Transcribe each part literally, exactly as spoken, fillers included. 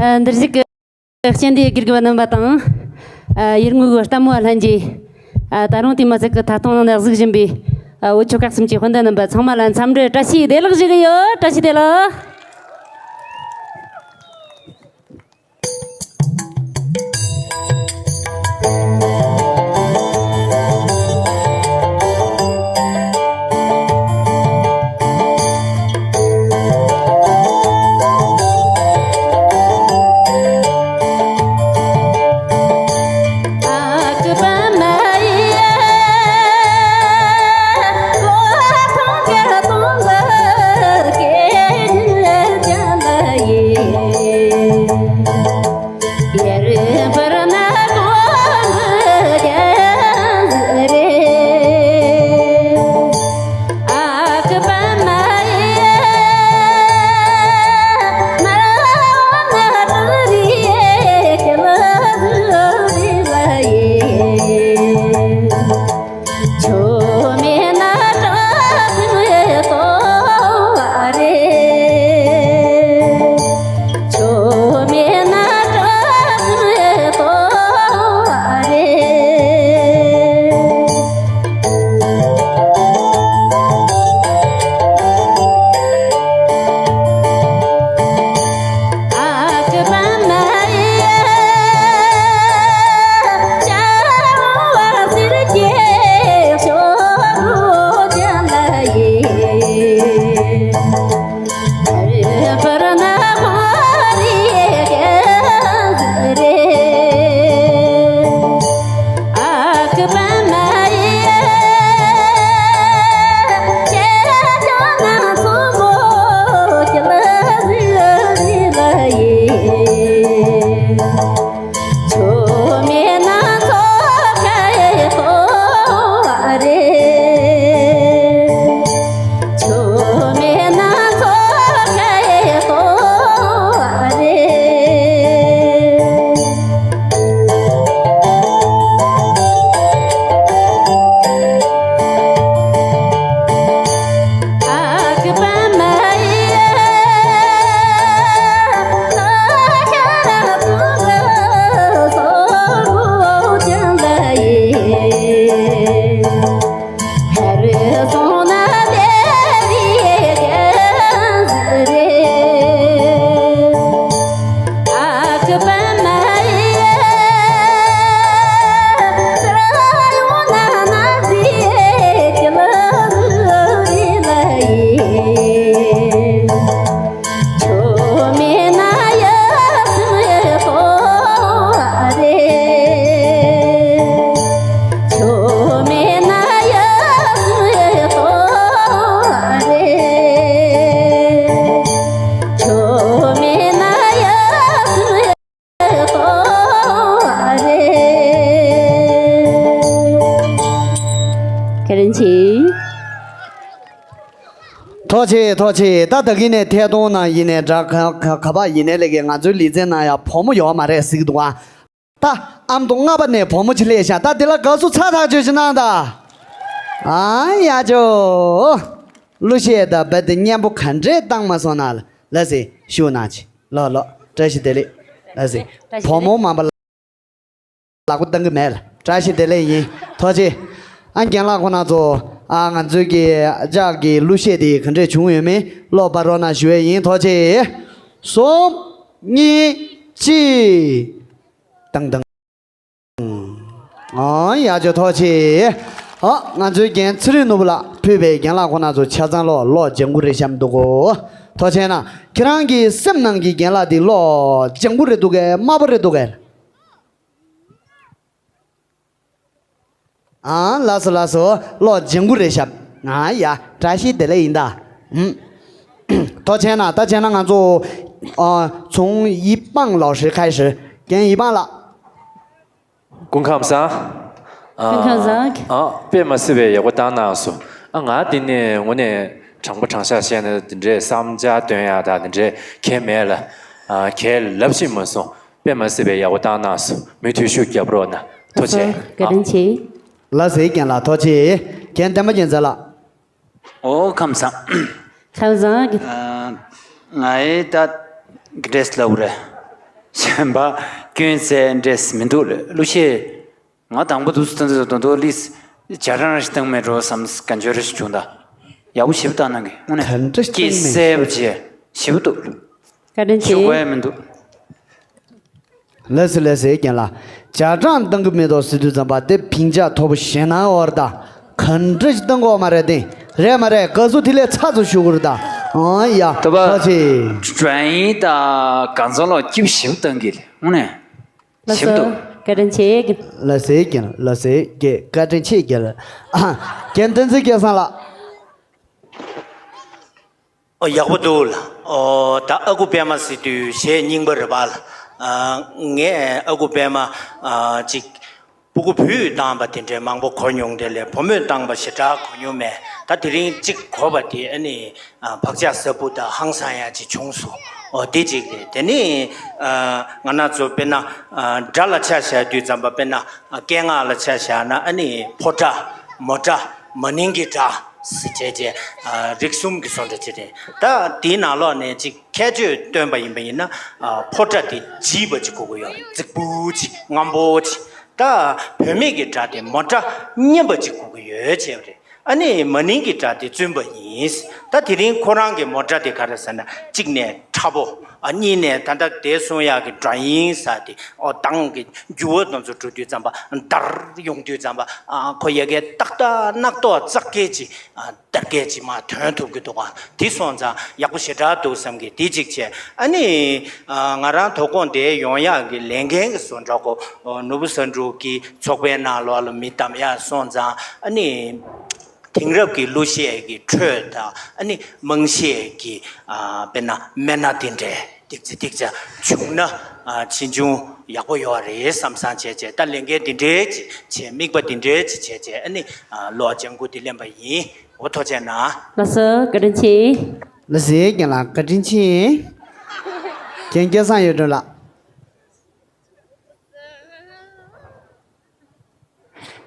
ཨ། འདིར་བཞུགས་ཀྱི་སྤྱི་འཐུས་དགེ་རྒན་རྣམ་པ་དང་། ཨ། ཡུལ་དངོས་ཀྱི་ལྟད་མོ་བ་ལྷན་རྒྱས། ཨ། ད་རུང་དེ་མ་ཟད་ཀྱི་ཐད་གཏོང་ནང་ན་གཟིགས་བཞིན་པའི། ཨ། བོད་ཆོལ་ཁ་གསུམ་གྱི་སྤུན་ཟླ་རྣམ་པ་ཚང་མ་ལ་འཚམས་འདྲི་བཀྲ་ཤིས་བདེ་ལེགས་ཞུ་གི་ཡོད། བཀྲ་ཤིས་བདེ་ལེགས། བཀའ་དྲིན་ཆེ། ཐུགས་རྗེ་ཆེ། ཐུགས་རྗེ་ཆེ། ད་ད་གིན་ནས་ཐད་གཏོང་ནང་ཡིན་ནའི་འདྲ། ག་ག་ག་པ་ཡིན་ནའི་ལས་ཀའི་ང་ཚོའི་ལི་ཚན་ནང་ཡང་བུ་མོ་ཡོད་མ་རེད་ཟེར་གི་འདུག་ཨ། ད་ཨ་མདོ་ལྔ་པ་ནས་བུ་མོ་ཅིག་སླེབས་ཤག་ད་དེ་ལ་དགའ་བསུ་ཚ་ཐག་ཆོད་ཅིག་གནང་དང་། ཨ་ཡ་ཇོ། གླུ་གཞས་དང་རྦད་དེ་སྙན་པོ་ག་འདྲས་བཏང་མ་སོང་ན་ལ་ལ་ཟེ་ཞུ་གནང་ཅིག་ལོ་ལོ། བཀྲ་ཤིས་བདེ་ལེགས་ལ་ཟེ། བཀྲ་ཤིས་བདེ་ལེགས། བུ་མོ་མང་པོ་ལ་ལག་པ་བཏང་གི་མེད་ལ། བཀྲ་ཤིས་བདེ་ལེགས་ཡིན། ཐུགས་རྗེ་ཆེ། ཨ་རྒན་ལགས་ཁོང་རྣམ་ཚོ། ཨ་ང་ཚོའི་གི་ལྕགས་ཀྱི་གླུ་གཞས་དེ་ག་འདྲས་བྱུང་ཡོད་མེད་ཀློག་པ་རོགས་གནང་ཞུ་ཡས་ཡིན། ཐུགས་རྗེ་ཆེ། གསུམ། གཉིས། གཅིག་དང་དང་། ཨ་ཡ་ཇོ། ཐུགས་རྗེ་ཆེ། ཨ་ང་ཚོའི་རྒན་ཚེ་རིང་ནོར་བུ་ལགས་ཕུད་པའི་རྒན་ལགས་ཁོང་རྣམ་ཚོ་ཆ་ཚང་ལོ་ལོ་ལྗང་གུ་རེད་བཤམས་འདུག་གོ། ཐུགས་རྗེ་ཆེ་གནང་། ཁྱེད་རང་གི་སེམས་ནང་གི་རྒན་ལགས་དེ་ལོ་ལྗང་གུ་རེད་འདུག་གས། དམར་པོ་རེད་འདུག་གས། ཨང་། ལགས་སོ་ལགས་སོ། ལོ་ལྗང་གུ་རེད་ཤག་ཨང་། ཡ། བཀྲ་ཤིས་བདེ་ལེགས་ཡིན་ད། ཨུམ། ཐུགས་རྗེ་ཆེ་གནང་། ད་བྱས་ན་ང་ཚོ། ཨ། ཚོང་ཡི་པང་ལགས་ཧྲི་ཁའི་ཧྲི། རྒན་ཡི་པང་ལགས། སྐུ་ཁམས་བཟང་། ཨ། སྐུ་ཁམས་བཟང་། ཨ། དཔེ་མ་སྲིད་པའི་ཡག་པོ་བཏང་གནང་སོང་། ཨ། ང་འདི་ནས་དངོས་གནས་དྲང་པོ་དྲང་བཞག་བཤད་ན་འདི་འདྲའི་བསམ་འཆར་འདོན་ཡག་ད་འདི་འདྲའི་གལ་མེད་ལ། ཨ། གལ་ལབ་ཤེས་མ་སོང་། དཔེ་མ་སྲིད་པའི་ཡག་པོ་བཏང་གནང་སོང་། མུ་མཐུད་ཤུགས་རྒྱབ་རོགས་གནང་། ཐུགས་རྗེ་ཆེ། བཀའ་དྲིན་ཆེ། ལགས་སེ་རྒན་ལགས། ཐུགས་རྗེ་ཆེ། རྒན་བསྟན་པ་རྒྱལ་མཚན་ལགས། ཨོ་ཁམས་བཟང་། ཁམས་བཟང་གི། ཨ། ང་ཡི་ད་འདྲེས་ལབ་རེད། གཞན་པ་སྐྱོན་བཙལ་འདྲས་མི་འདུག་གླུ་གཞས། ང་དང་པོ་དུས་སུ་ཏན་ཏན་དོན་དུ་ལིས་ཇ་གྲང་རེ་ཞིག་བཏང་མེད་འགྲོ་བསམ་ག་འཇོ་རེ་ཞིག་བྱུང་ད། ཡག་པོ་ཞེ་པོ་བཏང་གནང་གི་དངོས་གནས་ག་འདྲ་ཞིག་སྐྱེས་བཏང་མེད་གསལ་པོ་བྱས་ཞེ་པོ་འདུག་བཀའ་དྲིན་ཆེ། ཞུ་དགོས་ཡ་མི་འདུག་ལགས་སོ་ལགས་སོ་རྒན་ལགས། ཇ་གྲང་བཏང་གི་མེད་དོ་ཟེར་དུས་ཙམ་པ་དེ་ཕིང་ཇ་མཐོ་པོ་ཞེ་ན་འོར་ད། ག་འདྲ་ཞིག་བཏང་གོ་མ་རེད་དེ། རེད་མ་རེད། དགའ་བསུ་དེ་ལས་ཚ་ཚུ་ཞུ་དགོས་རེད་ད། ཨང་ཡ། ཐུབ་པ། ཐུགས་རྗེ་ཆེ། སྒྲ་ཡིན་ད་གང་ཚང་ལོག་སྐྱིབས་ཞེ་པོ་བཏང་གི་ལ་དངོས་གནས། ལགས་སོ། ཞིབ་ཏུ། བཀའ་དྲིན་ཆེ། ལགས་སེ་རྒན། ལགས་སེ་རྒན། བཀའ་དྲིན་ཆེ་རྒན། ཨ། རྒན་བསྟན་འཛིན་སྐལ་བཟང་ལགས། ཨོ་ཡག་པོ་འདུག་ལ། ཨོ་ད་ཨ་ཁུ་པད་མ་ཟེར་དུས་གཞས་རྙིང་པ་རེད་པ་ལ། ཨ། ངས་ཨ་ཁུ་པད་མ། ཨ། ཅིག་སྤུ་གུ་བུས་བཏང་པ་དེ་འདྲའི་མང་པོ་གོ་མྱོང་། དེ་ལས་བུ་མོས་བཏང་པ་ཞེ་དྲག་གོ་མྱོང་མེད། ད་དེ་རིང་གཅིག་གོ་བ་དེ་ཨ་ནི། ཨ། བག་ཆགས་ཟབ་པོ་དང་ཧང་སང་ཡ་ཅིག་བྱུང་སོང་། ཨོ་དེ་གཅིག་རེད། དེ་ནི། ཨ། ང་རང་ཚོ་དཔེར་ན། ཨ། སྒྲ་ལ་ཆ་བཞག་དུས་ཙམ་པ་དཔེར་ན། ཨ། སྐད་ངག་ལ་ཆ་བཞག་ན་ཨ་ནི་ཕོ་སྒྲ། མོ་སྒྲ། མ་ནིང་གི་སྒྲ། ཟེར་བྱས་བྱས། ཨ། རིགས་གསུམ་གྱི་བཟོ་འདྲ་ཅིག་རེད། ད་དེའི་ནང་ལོགས་ནས་ཅིག་ཁྱད་ཆོས་སྟོན་པ་ཡིན་པ་ཡིན་ན། ཨ། ཕོ་སྒྲ་དེ་བརྗིད་པ་ཅིག་དགོས་ཀྱི་ཡོད་རེད། རྫིག་པོ་ཅིག་རྔམ་པོ་ཅིག་ད་བུད་མེད་ཀྱི་སྒྲ་དེ་མོ་སྒྲ་སྙན་པ་ཅིག་དགོས་ཀྱི་ཡོད་བྱས་པ་རེད། ཨ་ནི་མ་ནིང་གི་སྒྲ་དེ་བཙུན་པ་ཡིན། ད་དེ་རིང་ཁོ་རང་གི་མོ་སྒྲ་དེ་ག་རེ་ཟེར་ན་གཅིག་ནས་ཕྲ་པོ། ཨ། གཉིས་ནས་ད་ལྟ་དེ་གསུང་ཡག་གི་སྒྲ་དབྱངས་ཟེར་དེ། ཨོ་གདངས་ཀྱི་རྒྱུ་བ་དེ་ཚོ་འགྲོ་དུས་ཙམ་པ་འདར་ཡོང་དུས་ཙམ་པ། ཨ། ཁོ་ཡ་གི་ཏག་ཏག་རྣག་ཏོག་ཙག་གེ་ཅིག་ཨ། འདར་གེ་ཅིག་མར་ཐོན་ཐུབ་ཀྱི་འདུག་ག་དེ་སོང་ཙང་ཡག་པོ་ཞེ་དྲག་འདུག་བསམ་གི། དེ་གཅིག་བྱས། ཨ་ནི། ཨ། ང་རང་དོ་དགོང་དེ་ཡོང་ཡག་གི་ལས་འགན་གྱི་བཟོ་འདྲ་ཁོ། ཨོ། ནོར་བུ་བསམ་འགྲུབ་ཀྱི་ཚོགས་པའི་ནང་ལོགས་ལ་མི་བདམས་ཡག་སོང་ཙང་། ཨ་ནི། དེང་རབས་ཀྱི་གླུ་གཞས་ཀྱི་འཕྲོས་དང་། ཨ་ནི་དམངས་གཞས་ཀྱི། ཨ། དཔེར་ན་སྨན་སྣ་དེ་འདྲའི་ཏིག་ཙི་ཏིག་ཙི་བྱུང་ན། ཨ། ཕྱིས་འབྱུང་ཡག་པོ་ཡོད་རེད་བསམ་བསམ་བྱས་བྱས། ད་ལས་འགན་དེ་འདྲའི་ཅིག་བྱས། དམིགས་པ་དེ་འདྲའི་ཅིག་བྱས་བྱས། ཨ་ནི། ཨ། ལོ་ལྗང་ཁུ་དེ་ལེན་པ་ཡིན། འོ་ཐུགས་རྗེ་གནང་། ལགས་སོ། བཀའ་དྲིན་ཆེ། ལགས་སེ་རྒན་ལགས། བཀའ་དྲིན་ཆེ། རྒན་སྐལ་བཟང་གཡུ་སྒྲོན་ལགས།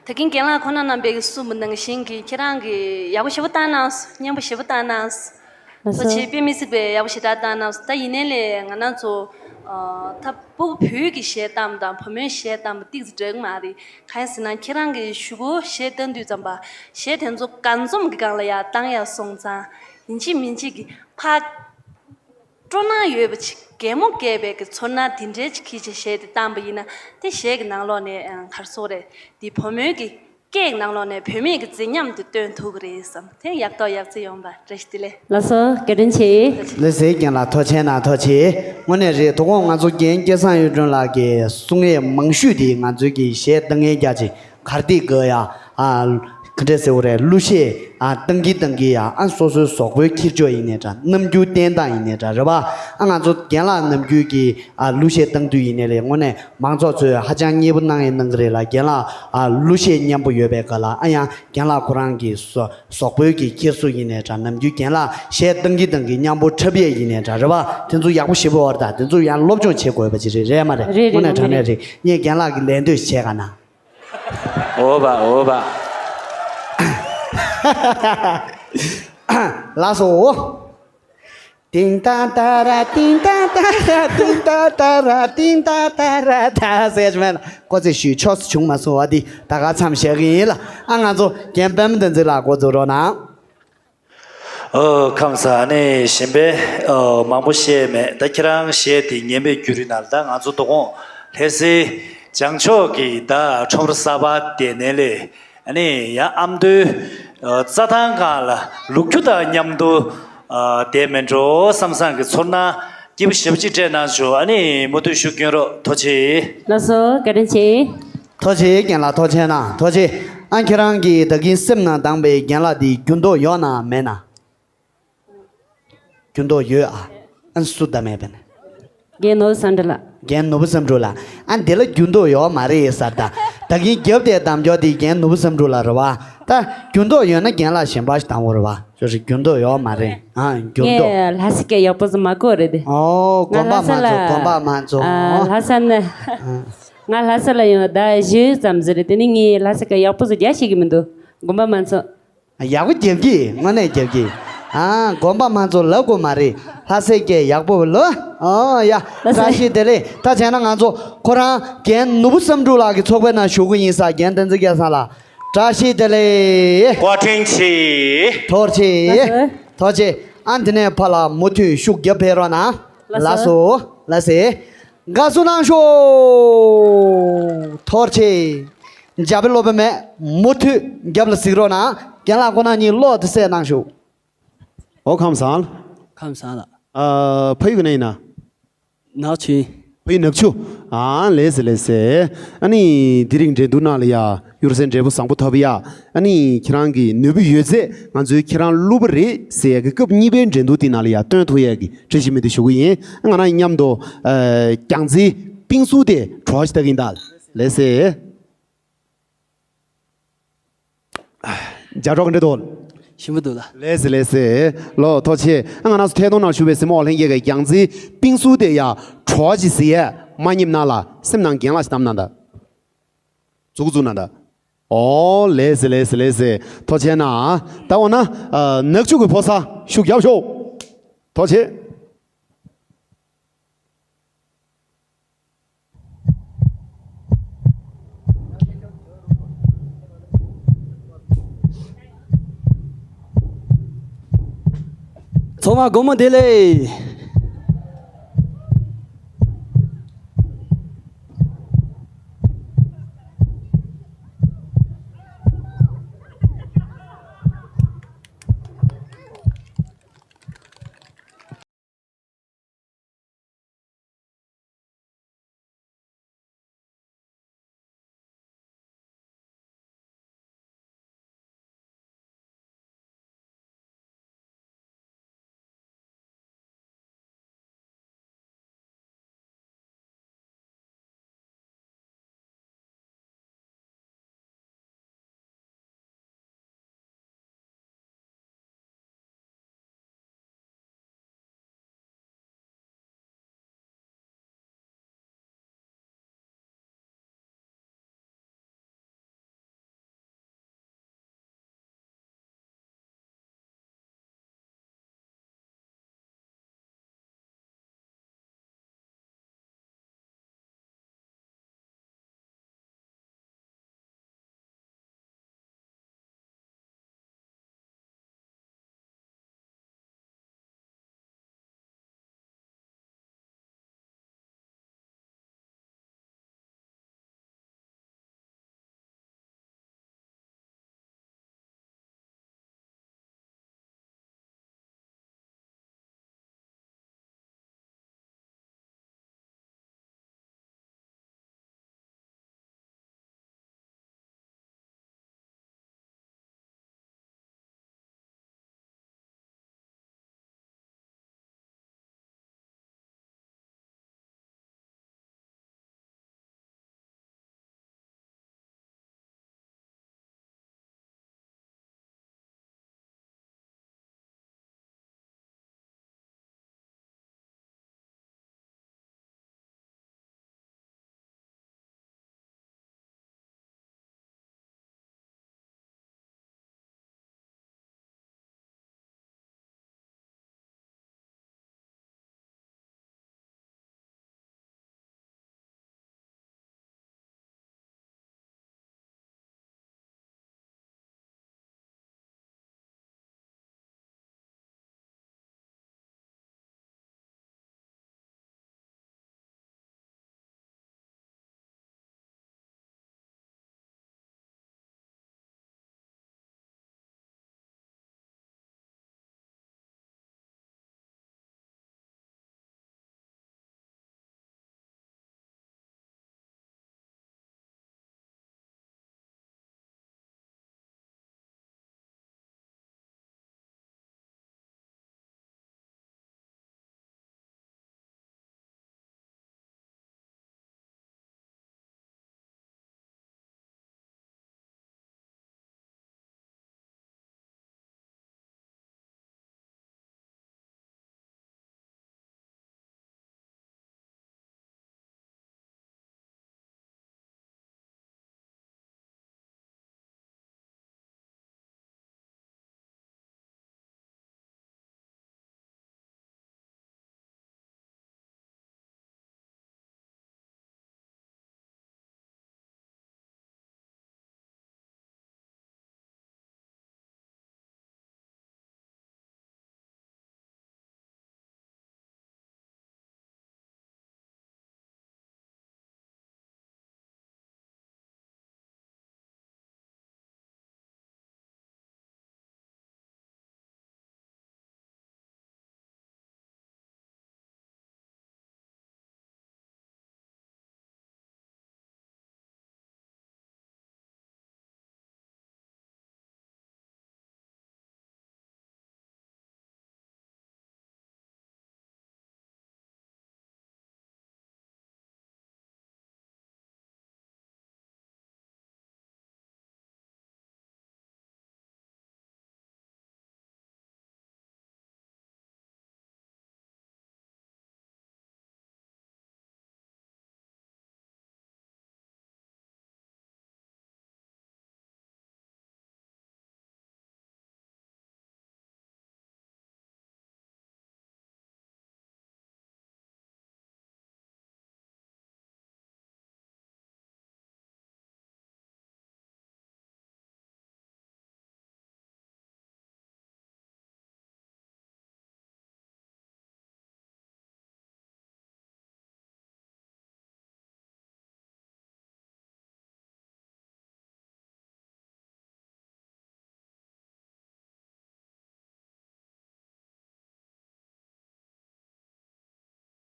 ད་གིན་རྒན་ལགས་ཁོང་རྣམ་པས་གསུངས་པ་ནང་བཞིན་གྱི་ཁྱེད་རང་གིས་ཡག་པོ་ཞེ་པོ་བཏང་གནང་སོང་། སྙན་པོ་ཞེ་པོ་བཏང་གནང་སོང་། ལགས་སོ། ཐུགས་རྗེ་ཆེ། དཔེ་མི་སྲིད་པའི་ཡག་པོ་ཞེ་དྲག་བཏང་གནང་སོང་། ད་ཡིན་ནའི་ལས་ང་རང་ཚོ། ཨ། ད་སྤུ་གུ་བུ་གི་གཞས་བཏང་དང་བུ་མོའི་གཞས་བཏང་ཏིག་ཙི་འདྲ་གི་མ་རེད། གང་ཡིན་ཟེར་ན་ཁྱེད་རང་གིས་གཞུག་གུ་གཞས་བཏང་དུས་ཙམ་པ་གཞས་དེ་ཚོ་གང་འཛོམས་ཀྱི་སྒང་ལ་ཡར་བཏང་ཡག་སོང་ཙང་ཡིན་གཅིག་མིན་གཅིག་གི་ཕར། སྤྲོ་སྣང་ཡོད་པ་ཅིག་གད་མོ་བགད་པའི་གི་ཚོར་སྣང་དེ་འདྲའི་ཅིག་གིས་ཅིག་གཞས་དེ་བཏང་པ་ཡིན་ན། དེ་གཞས་ཀྱི་ནང་ལོགས་ནས་ག་རེ་ཟེར་དགོས་རེད། འདི་བུ་མོའི་གི་སྐད་ཀྱི་ནང་ལོགས་ནས་བུད་མེད་ཀྱི་མཛེས་ཉམས་དེ་སྟོན་ཐུབ་ཀྱི་རེད་བསམ། དེ་ཡག་ཐོག་ཡག་བརྩེགས་ཡོང་བ། བཀྲ་ཤིས་བདེ་ལེགས། ལགས་སོ། བཀའ་དྲིན་ཆེ། ལགས་སེ་རྒན་ལགས། ཐུགས་རྗེ་གནང་། ཐུགས་རྗེ་ཆེ། དངོས་གནས་རེད། དོ་དགོང་ང་ཚོ་རྒན་སྐལ་བཟང་གཡུ་སྒྲོན་ལགས་ཀྱིས་གསུང་ཡས་མང་ཤོས་དེ་ང་ཚོའི་གི་གཞས་བཏང་མཁན་རྒྱ་ཆེ། གར་སྟེགས་གི་ཡ། ཨ། ག་འདྲས་ཟེར་དགོས་རེད། གླུ་གཞས། ཨ། བཏང་གིན་བཏང་གིན་ཡ། ཨ། སོ་སོའི་གཟུགས་པོའི་འཁྱེར་ཕྱོགས་ཡིན་ནའི་འདྲ། རྣམ་འགྱུར་བསྟན་སྟངས་ཡིན་ནའི་འདྲ། རེད་པ། ཨ། ང་ཚོ་རྒན་ལགས་རྣམ་འགྱུར་གྱི། ཨ། གླུ་གཞས་བཏང་དུས་ཡིན་ནའི་རེད། དངོས་གནས་མང་ཚོགས་ཚོས་ཧ་ཅང་མཉེས་པོ་གནང་ཡས་གནང་གི་རེད་ལ། རྒན་ལགས། ཨ། གླུ་གཞས་མཉམ་པོ་ཡོད་པའི་སྐབས་ལ། ཨ། ཡང་རྒན་ལགས་ཁོ་རང་གི་གཟུ་གཟུགས་པོའི་གི་འཁྱེར་སོ་ཡིན་ནའི་འདྲ། རྣམ་འགྱུར། རྒན་ལགས་གཞས་བཏང་གིན་བཏང་གིན་མཉམ་པོ་འཁྲབ་ཡས་ཡིན་ནའི་འདྲ། རེད་པ། དེ་ཚོ་ཡག་པོ་ཞེ་པོ་ཡོད་རེད་ད། དེ་ཚོ་ཡང་སློབ་སྦྱོང་བྱེད་དགོས་པ་ཅིག་རེད། རེད་མ་རེད། རེད་རེད། དངོས་གནས་དྲང་གནས་རེད། ངས་རྒན་ལགས་ཀྱི་ལད་ཟློས་བྱས་ག་ན། འོ་བ་འོ་བ། ལགས་སོ། ཏིང་ཏ་ཏ་ར་ཏིང་ཏ་ཏ་ར་ཏིང་ཏ་ཏ་ར་ཏིང་ཏ་ཏ་ར་ཏ་ཟེར་མེད། ཀོ་ཙེ་ཞུས་ཆོག་སུ་བྱུང་མ་སོང་བ། འདི་ད་ག་མཚམས་བཞག་གི་ཡིན་ལ། ཨ། ང་ཚོ་རྒན་པད་མ་བསྟན་འཛིན་ལགས་འགོ་འཛུགས་རོགས་གནང་། ཨོ་ཁམས་བཟང་། ཨ་ནི་གཞན་པས་ཨོ་མང་པོ་བཤད་མེད། ད་ཁྱེད་རང་གཞས་དེ་ཉན་པའི་བརྒྱུད་རིམ་ནང་ལ། ད་ང་ཚོ་དོ་དགོང་ལྷ་སའི་བྱང་ཕྱོགས་ཀྱི་ད་ཁྲོམ་ར་གསར་པ་དེ་ནས་ལས། ཨ་ནི་ཡང་ཨ་མདོའི་ཨོ་རྩྭ་ཐང་སྒང་ལ་ལུག་ཁྱུ་དང་མཉམ་དུ་ཨོ་བསྡད་མེད་འགྲོ་བསམ་བསམ་གྱི་ཚོར་སྣང་སྐྱིད་པོ་ཞེ་པོ་ཅིག་སྤྲད་གནང་བྱུང་། ཨ་ནི་མུ་མཐུད་ཤུགས་སྐྱོན་རོགས། ཐུགས་རྗེ་ཆེ། ལགས་སོ། བཀའ་དྲིན་ཆེ། ཐུགས་རྗེ་ཆེ་རྒན་ལགས། ཐུགས་རྗེ་གནང་། ཐུགས་རྗེ་ཆེ། ཨ། ཁྱེད་རང་གིས་ད་གིན་སེམས་ནང་བཏང་པའི་རྒན་ལགས་འདི་འགྱུར་ལྡོག་ཡོད་ན་མེད་ན། འགྱུར་ལྡོག་ཡོད་ཨ། ཨ། སུ་ད་མེད་པས་ན། རྒན་ནོར་བུ་བསམ་འགྲུབ་ལགས། རྒན་ནོར་བུ་བསམ་འགྲུབ་ལགས། ཨ། འདི་ལ་འགྱུར་ལྡོག་ཡོད་མ་རེད་ཟེར་ད། ད་གིན་རྒྱབ་དེ་གདམ་ཀྱོག་དེ་རྒན་ནོར་བུ་བསམ་འགྲུབ་ལགས་རེད་པ། ད་འགྱུར་ལྡོག་ཡོད་ན་རྒན་ལགས་གཞན་པ་ཞིག་བཏང་དགོས་རེད་པ། ཅོ་ཅིག་འགྱུར་ལྡོག་ཡོད་མ་རེད་ཨ། འགྱུར་ལྡོག་ངས་ལྷ་ས་སྐད་ཡག་པོ་ཟིག་མ་གོ་རེད་དེ། ཨོ། ང་དགོན་པ་ལྷ་ས་མ་ལ། ཚོ། དགོན་པ་མ་ཚོ། ཨ། ལྷ་ས་ནས། ང་ལྷ་ས་ལ་ཡོང་ཟླ་བཞི་ཙམ་ཟིག་རེད། དེ་ནས་ངས་ལྷ་ས་སྐད་ཡག་པོ་ཟིག་རྒྱག་ཤེས་ཀྱི་མི་འདུག་དགོན་པ་མ་ཚོ། ཡག་པོ་རྒྱབ་ཀྱི། དངོས་གནས་རྒྱབ་ཀྱི། ཨ། དགོན་པ་མ་ཚོ་ལབ་དགོས་མ་རེད། ལྷ་སྲས་ཀྱི་ཡག་པོ་ལོ། ཨོ་ཡ། ལྷ་སྲས། བཀྲ་ཤིས་བདེ་ལེགས། ད་བྱས་ན་ང་ཚོ་ཁོ་རང་རྒན་ནོར་བུ་བསམ་འགྲུབ་ལགས་ཀྱི་ཚོགས་པའི་ནང་ཞུགས་ཀྱི་ཡིན་ས། རྒན་བསྟན་འཛིན་སྐལ་བཟང་ལགས། བཀྲ་ཤིས་བདེ་ལེགས། བཀའ་དྲིན་ཆེ། ཐུགས་རྗེ་ཆེ། ལགས་སོ། ཐུགས་རྗེ་ཆེ། ཨ་འདི་ནས་ཕར་ལ་མུ་མཐུད་ཤུགས་རྒྱབ་ཕེབས་རོགས་གནང་། ལགས་སོ། ལགས་སོ། ལགས་སོ། དགའ་བསུ་གནང་ཤོག། ཐུགས་རྗེ་ཆེ། རྒྱབ་པའི་སློབ་དཔོན་མས་མུ་མཐུད་རྒྱབ་ལ་གཟིགས་རོགས་གནང་། རྒན་ལགས་ཁོ་ན་གཉིས་བློ་དེ་གསལ་གནང་ཤོག། ཨོ་ཁམས་བཟང་། ཁམས་བཟང་ལགས། ཨ། ཕ་ཡུལ་ག་ནས་ཡིན་ན། ནག་ཆུ། ཕ་ཡུལ་ནག་ཆུ། ཨ་ལེ་སེ་ལེ་སེ། ཨ་ནི་དེ་རིང་འགྲན་བསྡུར་ནང་ལ་ཡ་གཡུར་ཟའི་འབྲས་བུ་བཟང་པོ་ཐོབ་ཡ། ཨ་ནི་ཁྱེད་རང་གི་ནུས་པ་ཡོད་ཚད་ང་ཚོའི་ཁྱེད་རང་གླུ་པ་རེད་ཟེར་ཡ་གི་སྐབས་གཉིས་པའི་འགྲན་བསྡུར་དེ་ནང་ལ་ཡ་སྟོན་ཐུབ་ཡ་གི་བཀྲ་ཤིས་སྨོན་འདུན་ཞུ་གི་ཡིན། ང་རང་མཉམ་དུ་ཨ་རྒྱང་རྩེའི་པིང་སུ་དེ་གྲོགས་ཤིག་ལྟ་གི་ཡིན་ད། ལེ་སེ། ཇ་གྲོགས་འདྲེ་དོ། ཞིམ་པོ་འདུག་ལ། ལེ་སེ་ལེ་སེ། ལོ་ཐོ་ཆེ། ཨ་ང་རང་ཚོ་ཐད་གཏོང་ནང་ཞུགས་པའི་སེ་མོ་ལྷན་རྒྱས་ཀྱི་རྒྱང་རྩེའི་པིང་སུ་དེ་ཡ་གྲོགས་ཅི་ཟེར་ཡས་མ་ཉིབ་ན་ལ་སེམས་ནང་འགན་ལ་ཞིག་བསྡམ་ན་ད། འཛུགས་འཛུགས་ན་ད། ཨོ་ལེ་སེ་ལེ་སེ་ལེ་སེ། ཐོ་ཆེ་ན། ད་འོ་ན་ཨ་ནག་ཆུ་གི་ཕོ་ས་ཤུགས་རྒྱབ་ཤོག། ཐོ་ཆེ། ཚང་མ་དགོང་མོ་བདེ་ལེགས།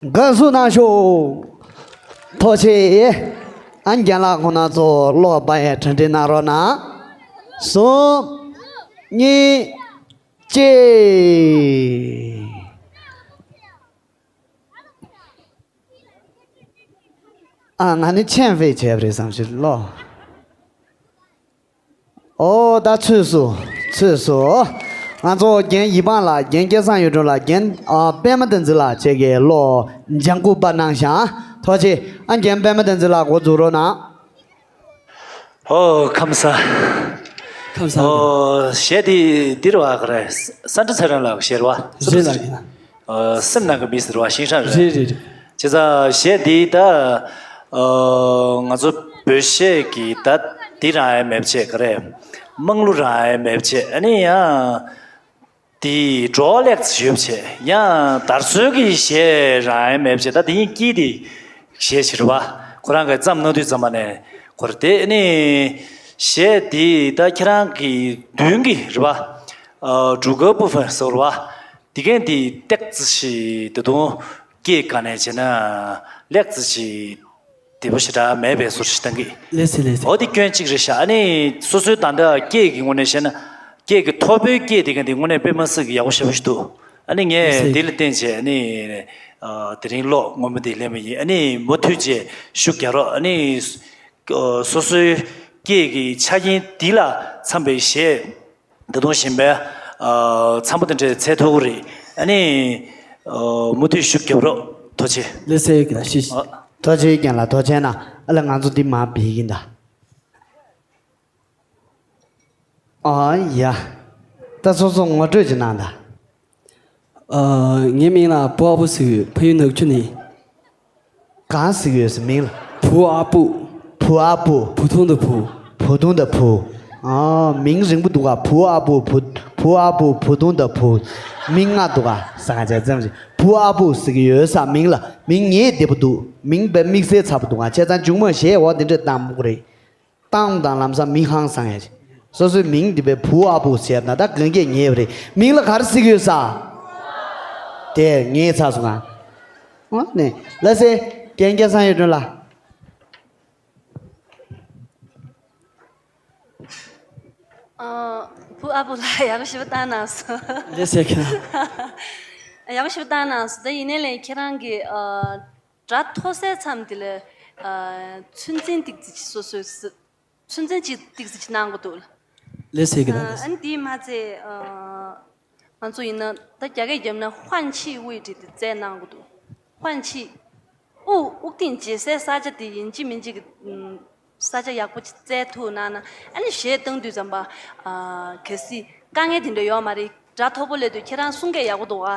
དགའ་བསུ་གནང་ཤོག་ཐུགས་རྗེ་ཆེ། ཨ་རྒན་ལགས་ཁོང་རྣམ་ཚོ་ཀློག་པ་ཡི་གྲ་སྒྲིག་གནང་རོགས་གནང་། གསུམ། གཉིས། གཅིག་ཨ། ང་ནི་མཆན་བེད་བྱས་པ་རེད་བསམ་ཞིག་ལོ། ཨོ་ད་ཚོད་སུ། ཚོད་སུ། ང་ཚོ་རྒན་ཡིད་དབང་ལགས། རྒན་སྐལ་བཟང་གཡུ་སྒྲོན་ལགས། རྒན་ཨ་པད་མ་བསྟན་འཛིན་ལགས་བཅས་ཀྱིས་ཀློག་ལྗང་གུ་པར་གནང་ཤག་ཐུགས་རྗེ་ཆེ། ཨ་རྒན་པད་མ་བསྟན་འཛིན་ལགས་འགོ་འཛུགས་རོགས་གནང་། ཨོ་ཁམས་བཟང་། ཁམས་བཟང་། ཨོ་གཞས་འདི་འདི་རེད་བ། ག་རེ། ས་འབྲུ་ཚེ་རིང་ལགས་གཞས་རེད་བ། རེད་ལགས། ཨོ་སེམས་ནང་གི་མི་ཟེར་བ་ཤིང་ཤང་རེད། རེད་རེད་རེད། བྱས་ཙང་གཞས་འདི་ད་ཨོ་ང་ཚོ་བོད་གཞས་ཀྱི་ད་འདི་རང་ཡང་མེད་བྱས། ག་རེ། དམངས་གླུ་རང་ཡང་མེད་བྱས། ཨ་ནི་ཡང་དེའི་འགྲོ་ལེགས་ཡོད་བྱས། ཡང་དར་སྲོལ་གྱི་གཞས་རང་ཡང་མེད་བྱས། ད་དེ་ཡིན་དཀྱིལ་དེ་གཞས་ཞིག་རེད་བ། ཁོ་རང་གིས་བརྩམས་གནང་དུས་ཙམ་པ་ནས་ཁོ་རེ་དེ་ནི་གཞས་དེ་ད་ཁྱེད་རང་གི་མདུན་གྱི་རེད་བ། ཨ་གྲུ་ཁ་པུ་ཧྥན་ཟེར་བ། དེ་གན་དེ་ཏེག་ཙི་ཞིག་ད་དུང་སྐད་ག་ནས་བྱས་ན་ལེགས་ཙི་ཞིག་བདེ་པོ་ཞེ་དྲག་མེད་པའི་བཟོ་ཞིག་བཏང་གི། ལགས་སེ་ལགས་སེ། འོ་དེ་སྐྱོན་གཅིག་རེད་ཤག་ཨ་ནི་སོ་སོའི་ད་ལྟ་སྐད་ཀྱི་ངོས་ནས་བཤད་ན། སྐད་ཀྱི་ཐོར་བུའི་སྐད་དེ་ག་དེ་དངོས་གནས་དཔེ་མི་སྲིད་ཀྱི་ཡག་པོ་ཞེ་པོ་ཞིག་འདུག་ཨ་ནི་ངས་དེ་ལ་བརྟེན་བྱས་ཨ་ནི་ཨ་དེ་རིང་ཀློག་སྔོན་མ་དེ་ལེན་པ་ཡིན། ཨ་ནི་མུ་མཐུད་བྱས་ཤུགས་རྒྱག་རོགས། ཨ་ནི་ཨ་སོ་སོའི་སྐད་ཀྱི་ཆ་རྐྱེན་འདི་ལ་འཚམ་པའི་གཞས། ད་དུང་གཞན་པའི་ཨ་འཚམ་པོ་དེ་འདྲས་འཚོལ་ཐུབ་ཀྱི་རེད། ཨ་ནི་ཨ་མུ་མཐུད་ཤུགས་རྒྱབ་རོགས། ཐུགས་རྗེ་ཆེ། ལགས་སེ་ཡོད་ཀྱི་ལ་ཤིས། ཨ། ཐུགས་རྗེ་ཆེ་རྒན་ལགས། ཐུགས་རྗེ་གནང་། ཨ་ལ་ང་ཚོ་འདི་མར་འབུད་ཀྱིན་གདའ། ཨ་ཡ། ད་སོ་སོ་ངོ་སྤྲོད་ཅིག་གནང་དང་། ཨ། ངའི་མིང་ལ་བུ་ཨ་བུ་ཟེར་གི་ཡོད། ཕ་ཡུལ་ནག་ཆུ་ནས། གང་ཟེར་གི་ཡོད་ཟེར་མིང་ལ། བུ་ཨ་བུ། བུ་ཨ་བུ། བུ་ཐུང་དུ་བུ། བུ་ཐུང་དུ་བུ། ཨ། མིང་རིང་པོ་འདུག་ག་བུ་ཨ་བུ། བུ། བུ་ཨ་བུ། བུ་ཐུང་དུ་བུ། མིང་ལྔ་འདུག་ག་ས་ག་ཅག་ཙམ་ཞིག་བུ་ཨ་བུ་ཟེར་གི་ཡོད་ས། མིང་ལ། མིང་ངའི་བདེ་པོ་འདུག་མིང་དཔེ་དམིགས་བསལ་ཚ་པོ་འདུག་ག་བྱས་ཙང་མཇུག་མ་གཞས་འོ་དེ་འདྲས་བཏང་མོ་རེད། བཏང་དང་ལམ་སང་མི་ཧང་སང་ཡ་ཅིག་སོ་སོའི་མིང་འདི་པའི་བུ་ཨ་བུ་ཟེར་ན་ད་གན་གས་ཉེས་པ་རེད། མིང་ལ་ག་རེ་ཟེར་གི་ཡོད་ས། དེ་ངས་ཚ་སོང་ང་། འོ་ནས་ལ་སེ་རྒན་སྐལ་བཟང་གཡུ་སྒྲོན་ལགས། ཨ། བུ་ཨ་བུ་ལ་ཡག་པོ་ཞེ་པོ་བཏང་གནང་སོང་། ལགས་སེ་ཁྱེད་རང་། ཡག་པོ་ཞེ་པོ་བཏང་གནང་སོང་། ད་ཡིན་ནའི་ལས་ཁྱེད་རང་གི་ཨ། སྒྲ་མཐོ་སའི་མཚམས་དེ་ལ་ཨ། ཚོད་འཛིན་ཏིག་ཙི་སོ་སོའི་ཚོད་འཛིན་ཅིག་ཏིག་ཙི་ཅིག་གནང་དགོས་འདུག་ལགས་སེ་ཁྱེད་རང་། ཨ་ནི་དེས་མ་ཚད་ཨ། ང་ཚོ་ཡིན་ན་ད་རྒྱ་སྐད་བརྒྱབ་ན་换气位置དེ་བཙལ་གནང་དགོས་འདུག换气། དབུགས་དབུགས་གཏིང་བྱེད་སའི་ས་ཆ་དེ་ཡིན་གཅིག་མིན་གཅིག་གི་ས་ཆ་ཡག་པོ་ཅིག་བཙལ་ཐུབ་གནང་ན། ཨ་ནི་གཞས་བཏང་དུས་ཙམ་པ་ཨ། གལ་སྲིད་དཀའ་ངལ་དེ་འདྲ་ཡོད་མ་རེད། སྒྲ་མཐོ་པོ་སླེབས་དུས་ཁྱེད་རང་གསུང་སྐད་ཡག་པོ་འདུག་ཨ།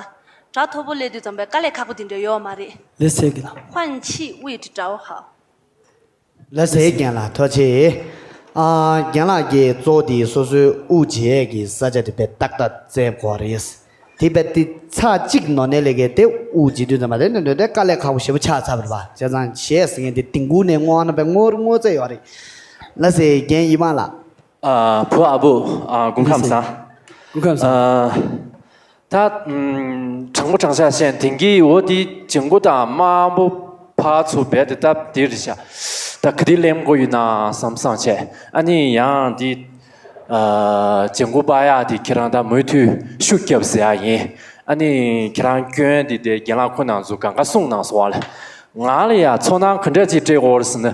སྒྲ་མཐོ་པོ་སླེབས་དུས་ཙམ་པའི་དཀའ་ལས་ཁག་པོ་དེ་འདྲ་ཡོད་མ་རེད། ལགས་སེ་ཁྱེད་རང་། 换气位置找好། ལགས་སེ་རྒན་ལགས་ཐུགས་རྗེ་ཆེ། ཨ། རྒན་ལགས་ཀྱིས་གཙོ་བོ་དེ་སོ་སོའི་དབུགས་འབྱེད་ཀྱི་ས་ཆ་དེ་དཔེ་ཏག་ཏག་བཙལ་དགོས་རེད། དེ་དཔེ་དེ་ཚར་གཅིག་ནོར་ནས་ལས་ཀའི་དེ་དབུགས་འབྱེད་དུས་ཙམ་པ་དེ་འདྲ་འདྲ་དཀའ་ལས་ཁག་པོ་ཞེ་པོ་ཆགས་ཚར་བ་རེད་པ། བྱས་ཙང་གཞས་ཟེར་མཁན་དེ་དེང་གུང་ནས་སྔོན་ན་དཔེ་ངོ་ངོ་ཚ་ཡོད་རེད། ལགས་སེ་རྒན་ཡིད་དབང་ལགས། ཨ། བུ་ཨ་བུ། ཨ། སྐུ་ཁམས་བཟང་། སྐུ་ཁམས་བཟང་། ཨ། ད་ཨམ། དྲང་པོ་དྲང་བཞག་བཤད་ན་དེང་གི་འོ་དེ་ལྗང་གུ་དང་དམར་པོ་ཕར་ཚུར་བེད་དེ་སྟབས་བདེ་རེད་ཤག་ད་ག་དེ་ལེན་དགོས་ཡོད་ན་བསམ་བསམ་བྱས། ཨ་ནི་ཡང་དེ་ཨ། ལྗང་གུ་པ་ཡག་དེ་ཁྱེད་རང་ད་མུ་མཐུད་ཤུགས་རྒྱབ་ཟེར་ཡག་ཡིན། ཨ་ནི་ཁྱེད་རང་སྐྱོན་དེ་དེ་རྒན་ལགས་ཁོ་ན་ཚོ་གང་ག་གསུངས་གནང་སོང་བ་ལ། ང་ལ་ཡང་ཚོར་སྣང་ག་འདྲ་ཅིག་སྤྲད་དགོས་རེད་ཟེར་ན།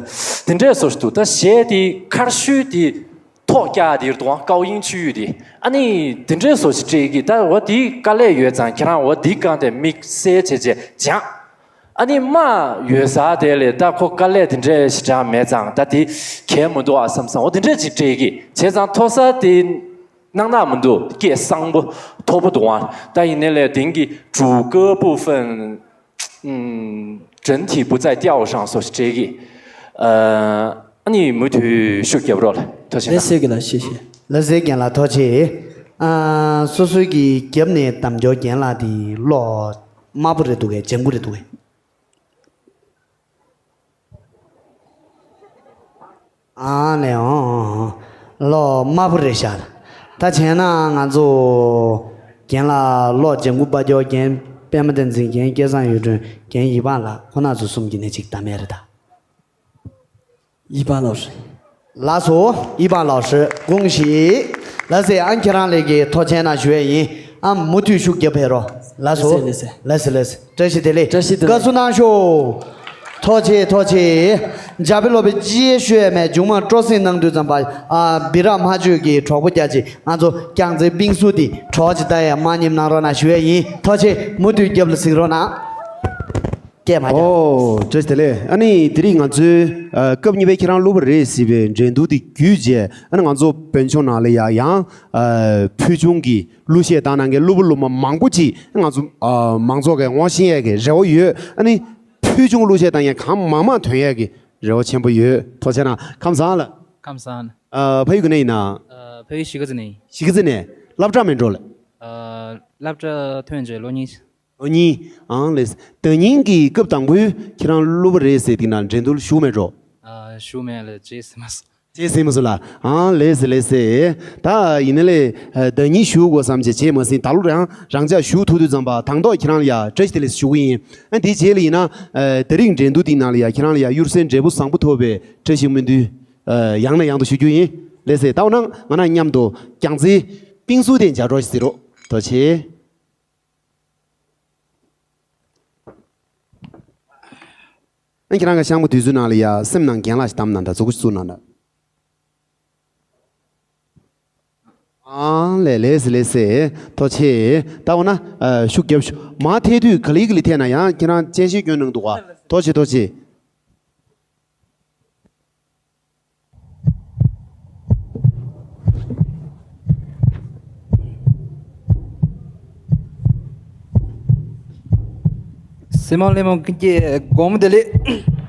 དེ་འདྲས་བཟོ་ཞིག་འདུག་ད་གཞས་དེ་ཁར་ཤུལ་དེ། ཐོག་རྒྱག་དེ་རེད་དོ། ཀའོ་དབྱིང་ཆུ་ཡུས་དེ། ཨ་ནི་དེ་འདྲའི་བཟོ་ཞིག་སྤྲད་ཀྱི། ད་འོ་དེའི་དཀའ་ལས་ཡོད་ཙང་ཁྱེད་རང་འོ་དེའི་སྒང་དེ་དམིགས་བསལ་བྱས་བྱས་སྦྱངས། ཨ་ནི་དམའ་ཡོད་ས་དེ་ལས་ད་ཁོ་དཀའ་ལས་དེ་འདྲའི་ཞེ་དྲག་མེད་ཙང་ད་དེ་གལ་མི་འདུག་ཨ་བསམ་བསམ་འོ་དེ་འདྲས་ཅིག་སྤྲད་ཀྱི། བྱས་ཙང་མཐོ་ས་དེ་སྣང་དག་མི་འདུག་སྐད་གསང་པོ་མཐོ་པོ་འདུག་ཨ། ད་ཡིན་ནའི་ལས་དེང་གི་གྲུ་ཁ་པུ་ཧྥན། ཨུམ། 整体不再掉上所是这个། ཨ་ནི་མུ་མཐུད་ཤུགས་རྒྱབ་རོགས། ཐུགས་རྗེ་གནང་། ལགས་སེ་རྒན་ལགས་ཤེས་ཤེས། ལགས་སེ་རྒན་ལགས་ཐུགས་རྗེ་ཆེ། ཨ། སོ་སོའི་གི་རྒྱབ་ནས་གདམ་སྐྱོར་རྒན་ལགས་དེ་གློག་དམར་པོ་རེད་འདུག་གས། ལྗང་གུ་རེད་འདུག་གས། ཨ་ནས་ཨང་། གློག་དམར་པོ་རེད་ཤག་ད་བྱས་ན་ང་ཚོ་རྒན་ལགས་གློག་ལྗང་གུ་པར་སྐྱོར་རྒན་ པདྨ་བསྟན་འཛིན་རྒན་སྐལ་བཟང་གཡུ་སྒྲོན། རྒན་ཡིད་དབང་ལགས། ཁོང་རྣམ་ཚོ་གསུམ་གྱིས་ནི་ཅིག་གཏམ་ཡས་རེད་ད། 一般老师。 ལགས་སོ། 一般老师། དགོངས་ཞུ། ལགས་སེ། ཨ་ཁྱེད་རང་ལས་ཀྱི་ཐུགས་རྗེ་གནང་ཞུ་ཡས་ཡིན། ཨ་མུ་མཐུད་ཤུགས་རྒྱབ་ཕེབས་རོགས། ལགས་སོ། ལགས་སེ། ལགས་སེ། བཀྲ་ཤིས་བདེ་ལེགས། བཀྲ་ཤིས་བདེ་ལེགས། བཀའ་ཟུར་གནང་ཤོག། ཐུགས་རྗེ་ཆེ། ཐུགས་རྗེ་ཆེ། འཇའ་པེ་ལོ་པེ་ཅི་ཡེ་ཤོད་མེད། མཇུག་མ་སྤྲོ་གསེང་གནང་དུས་ཙམ་པ། ཨ་བི་ར་མ་ཅོས་ཀྱི་གྲོགས་པོ་རྒྱ་ཆེ། ང་ཚོ་རྒྱལ་རྩེ་པིང་སུ་དེ་གྲོགས་ཅིག་ལྟ་ཡས་མ་ཉིམ་གནང་རོགས་གནང་ཞུ་ཡས་ཡིན། ཐུགས་རྗེ་ཆེ། མུ་མཐུད་རྒྱབ་ལ་གཟིགས་རོགས་གནང་། སྐད་མ་རྒྱག་ཨོ། བཀྲ་ཤིས་བདེ་ལེགས། ཨ་ནི་དེ་རིང་ང་ཚོའི་ཨ་སྐབས་གཉིས་པའི་ཁྱེད་རང་གླུ་བ་རེད་ཟེར་བའི་འགྲན་བསྡུར་དེ་བརྒྱུད་རྗེས། ཨ་ནི་ང་ཚོ་བོད་ལྗོངས་ནང་ལ་ཡ་ཡང་ཨ་ཕུལ་བྱུང་གི་གླུ་གཞས་བཏང་གནང་མཁན་གླུ་བ་གླུ་མ་མང་པོ་ཅིག་ང་ཚོ་ཨ་མང་ཚོགས་ཀྱིས་ངོ་ཤེས་ཡས་ཀྱི་རེ་བ་ཡོད། ཨ་ནི་ཕུལ་བྱུང་གླུ་གཞས་བཏང་མཁན་གང་མང་མང་ཐོན་ཡས་ཀྱི་རེ་བ་ཆེན་པོ་ཡོད། ཐུགས་རྗེ་གནང་། ཁམས་བཟང་ལགས། ཁམས་བཟང་། ཨ་ཕ་ཡུལ་ག་ནས་ཡིན་ན། ཨ་ཕ་ཡུལ་གཞིས་ཀ་རྩེ་ནས་ཡིན། གཞིས་ཀ་རྩེ་ནས། སློབ་གྲྭ་མེད་འགྲོ་ལགས། ཨ་སློབ་གྲྭ་ཐོན་རྗེས་ལོ་གཉིས། ཨོ་གཉིས། ཨང་ལེས། ད་ཉིན་གྱི་སྐབས་དང་པོའི་ཁྱེད་རང་གླུ་བ་རེད་ཟེར་དེ་ན་འགྲན་བསྡུར་ཞུགས་མེད་འགྲོ། ཨ་ཞུགས་མེད་ལགས། བྱས་ཟིན་མ་སོང་། བྱས་ཟིན་མ་སོང་ལགས། ཨང་ལེས་ལེས་ཟེར། ད་ཡིན་ན་ལས་ད་ཉིན་ཞུགས་དགོས་བསམ་བྱས་བྱས་མ་ཟིན། ད་ལོ་རང་རང་ཅག་ཞུགས་ཐུབ་དུས་ཙམ་པ་དང་ཐོག་ཁྱེད་རང་ལ་ཡ་བཀྲ་ཤིས་བདེ་ལེགས་ཞུ་གི་ཡིན། ཨ་དེའི་རྗེས་ལ་ཡིན་ན་ཨ་ད་རིང་འགྲན་བསྡུར་དེ་ནང་ལ་ཡ་ཁྱེད་རང་ལ་ཡ་གཡུར་ཟའི་འབྲས་བུ་བཟང་པོ་ཐོབ་པའི་བཀྲ་ཤིས་སྨོན་འདུན་ཨ་ཡང་ནས་ཡང་དུ་ཞུ་རྒྱུ་ཡིན། ལེས་ཟེར། ད་འོ་ན་ང་རང་མཉམ་དུ་རྒྱལ་རྩེའི་པིང་སུ་དེ་ལྗགས་སྒྲོགས་ཤིག་གཟིགས་རོགས། ཐུགས་རྗེ་ཆེ། ཨ་ཁྱེད་རང་གི་ཤང་པོ་དུས་ཚོད་ནང་ལ་ཡ་སེམས་ནང་རྒན་ལགས་ཤིག་བདམས་གནང་དང་མཛུབ་གུ་ཞིག་བཙུགས་གནང་དང་། ཨང་ལེ་ལེ་སེ་ལེ་སེ། ཐུགས་རྗེ་ཆེ། ད་འོ་ན་ཨ་ཤུགས་རྒྱབ་ཤོག། མ་ཐད་དུས་ག་ལེ་ག་ལེ་ཐད་ན་ཡང་ཁྱེད་རང་སྤྱན་ཤེལ་གྱོན་གནང་འདུག་ག། ཐུགས་རྗེ་ཆེ། ཐུགས་རྗེ་ཆེ། སེ་མོ་ལེ་མོ་ཀུན་གྱི་དགོང་མོ་བདེ་ལེགས།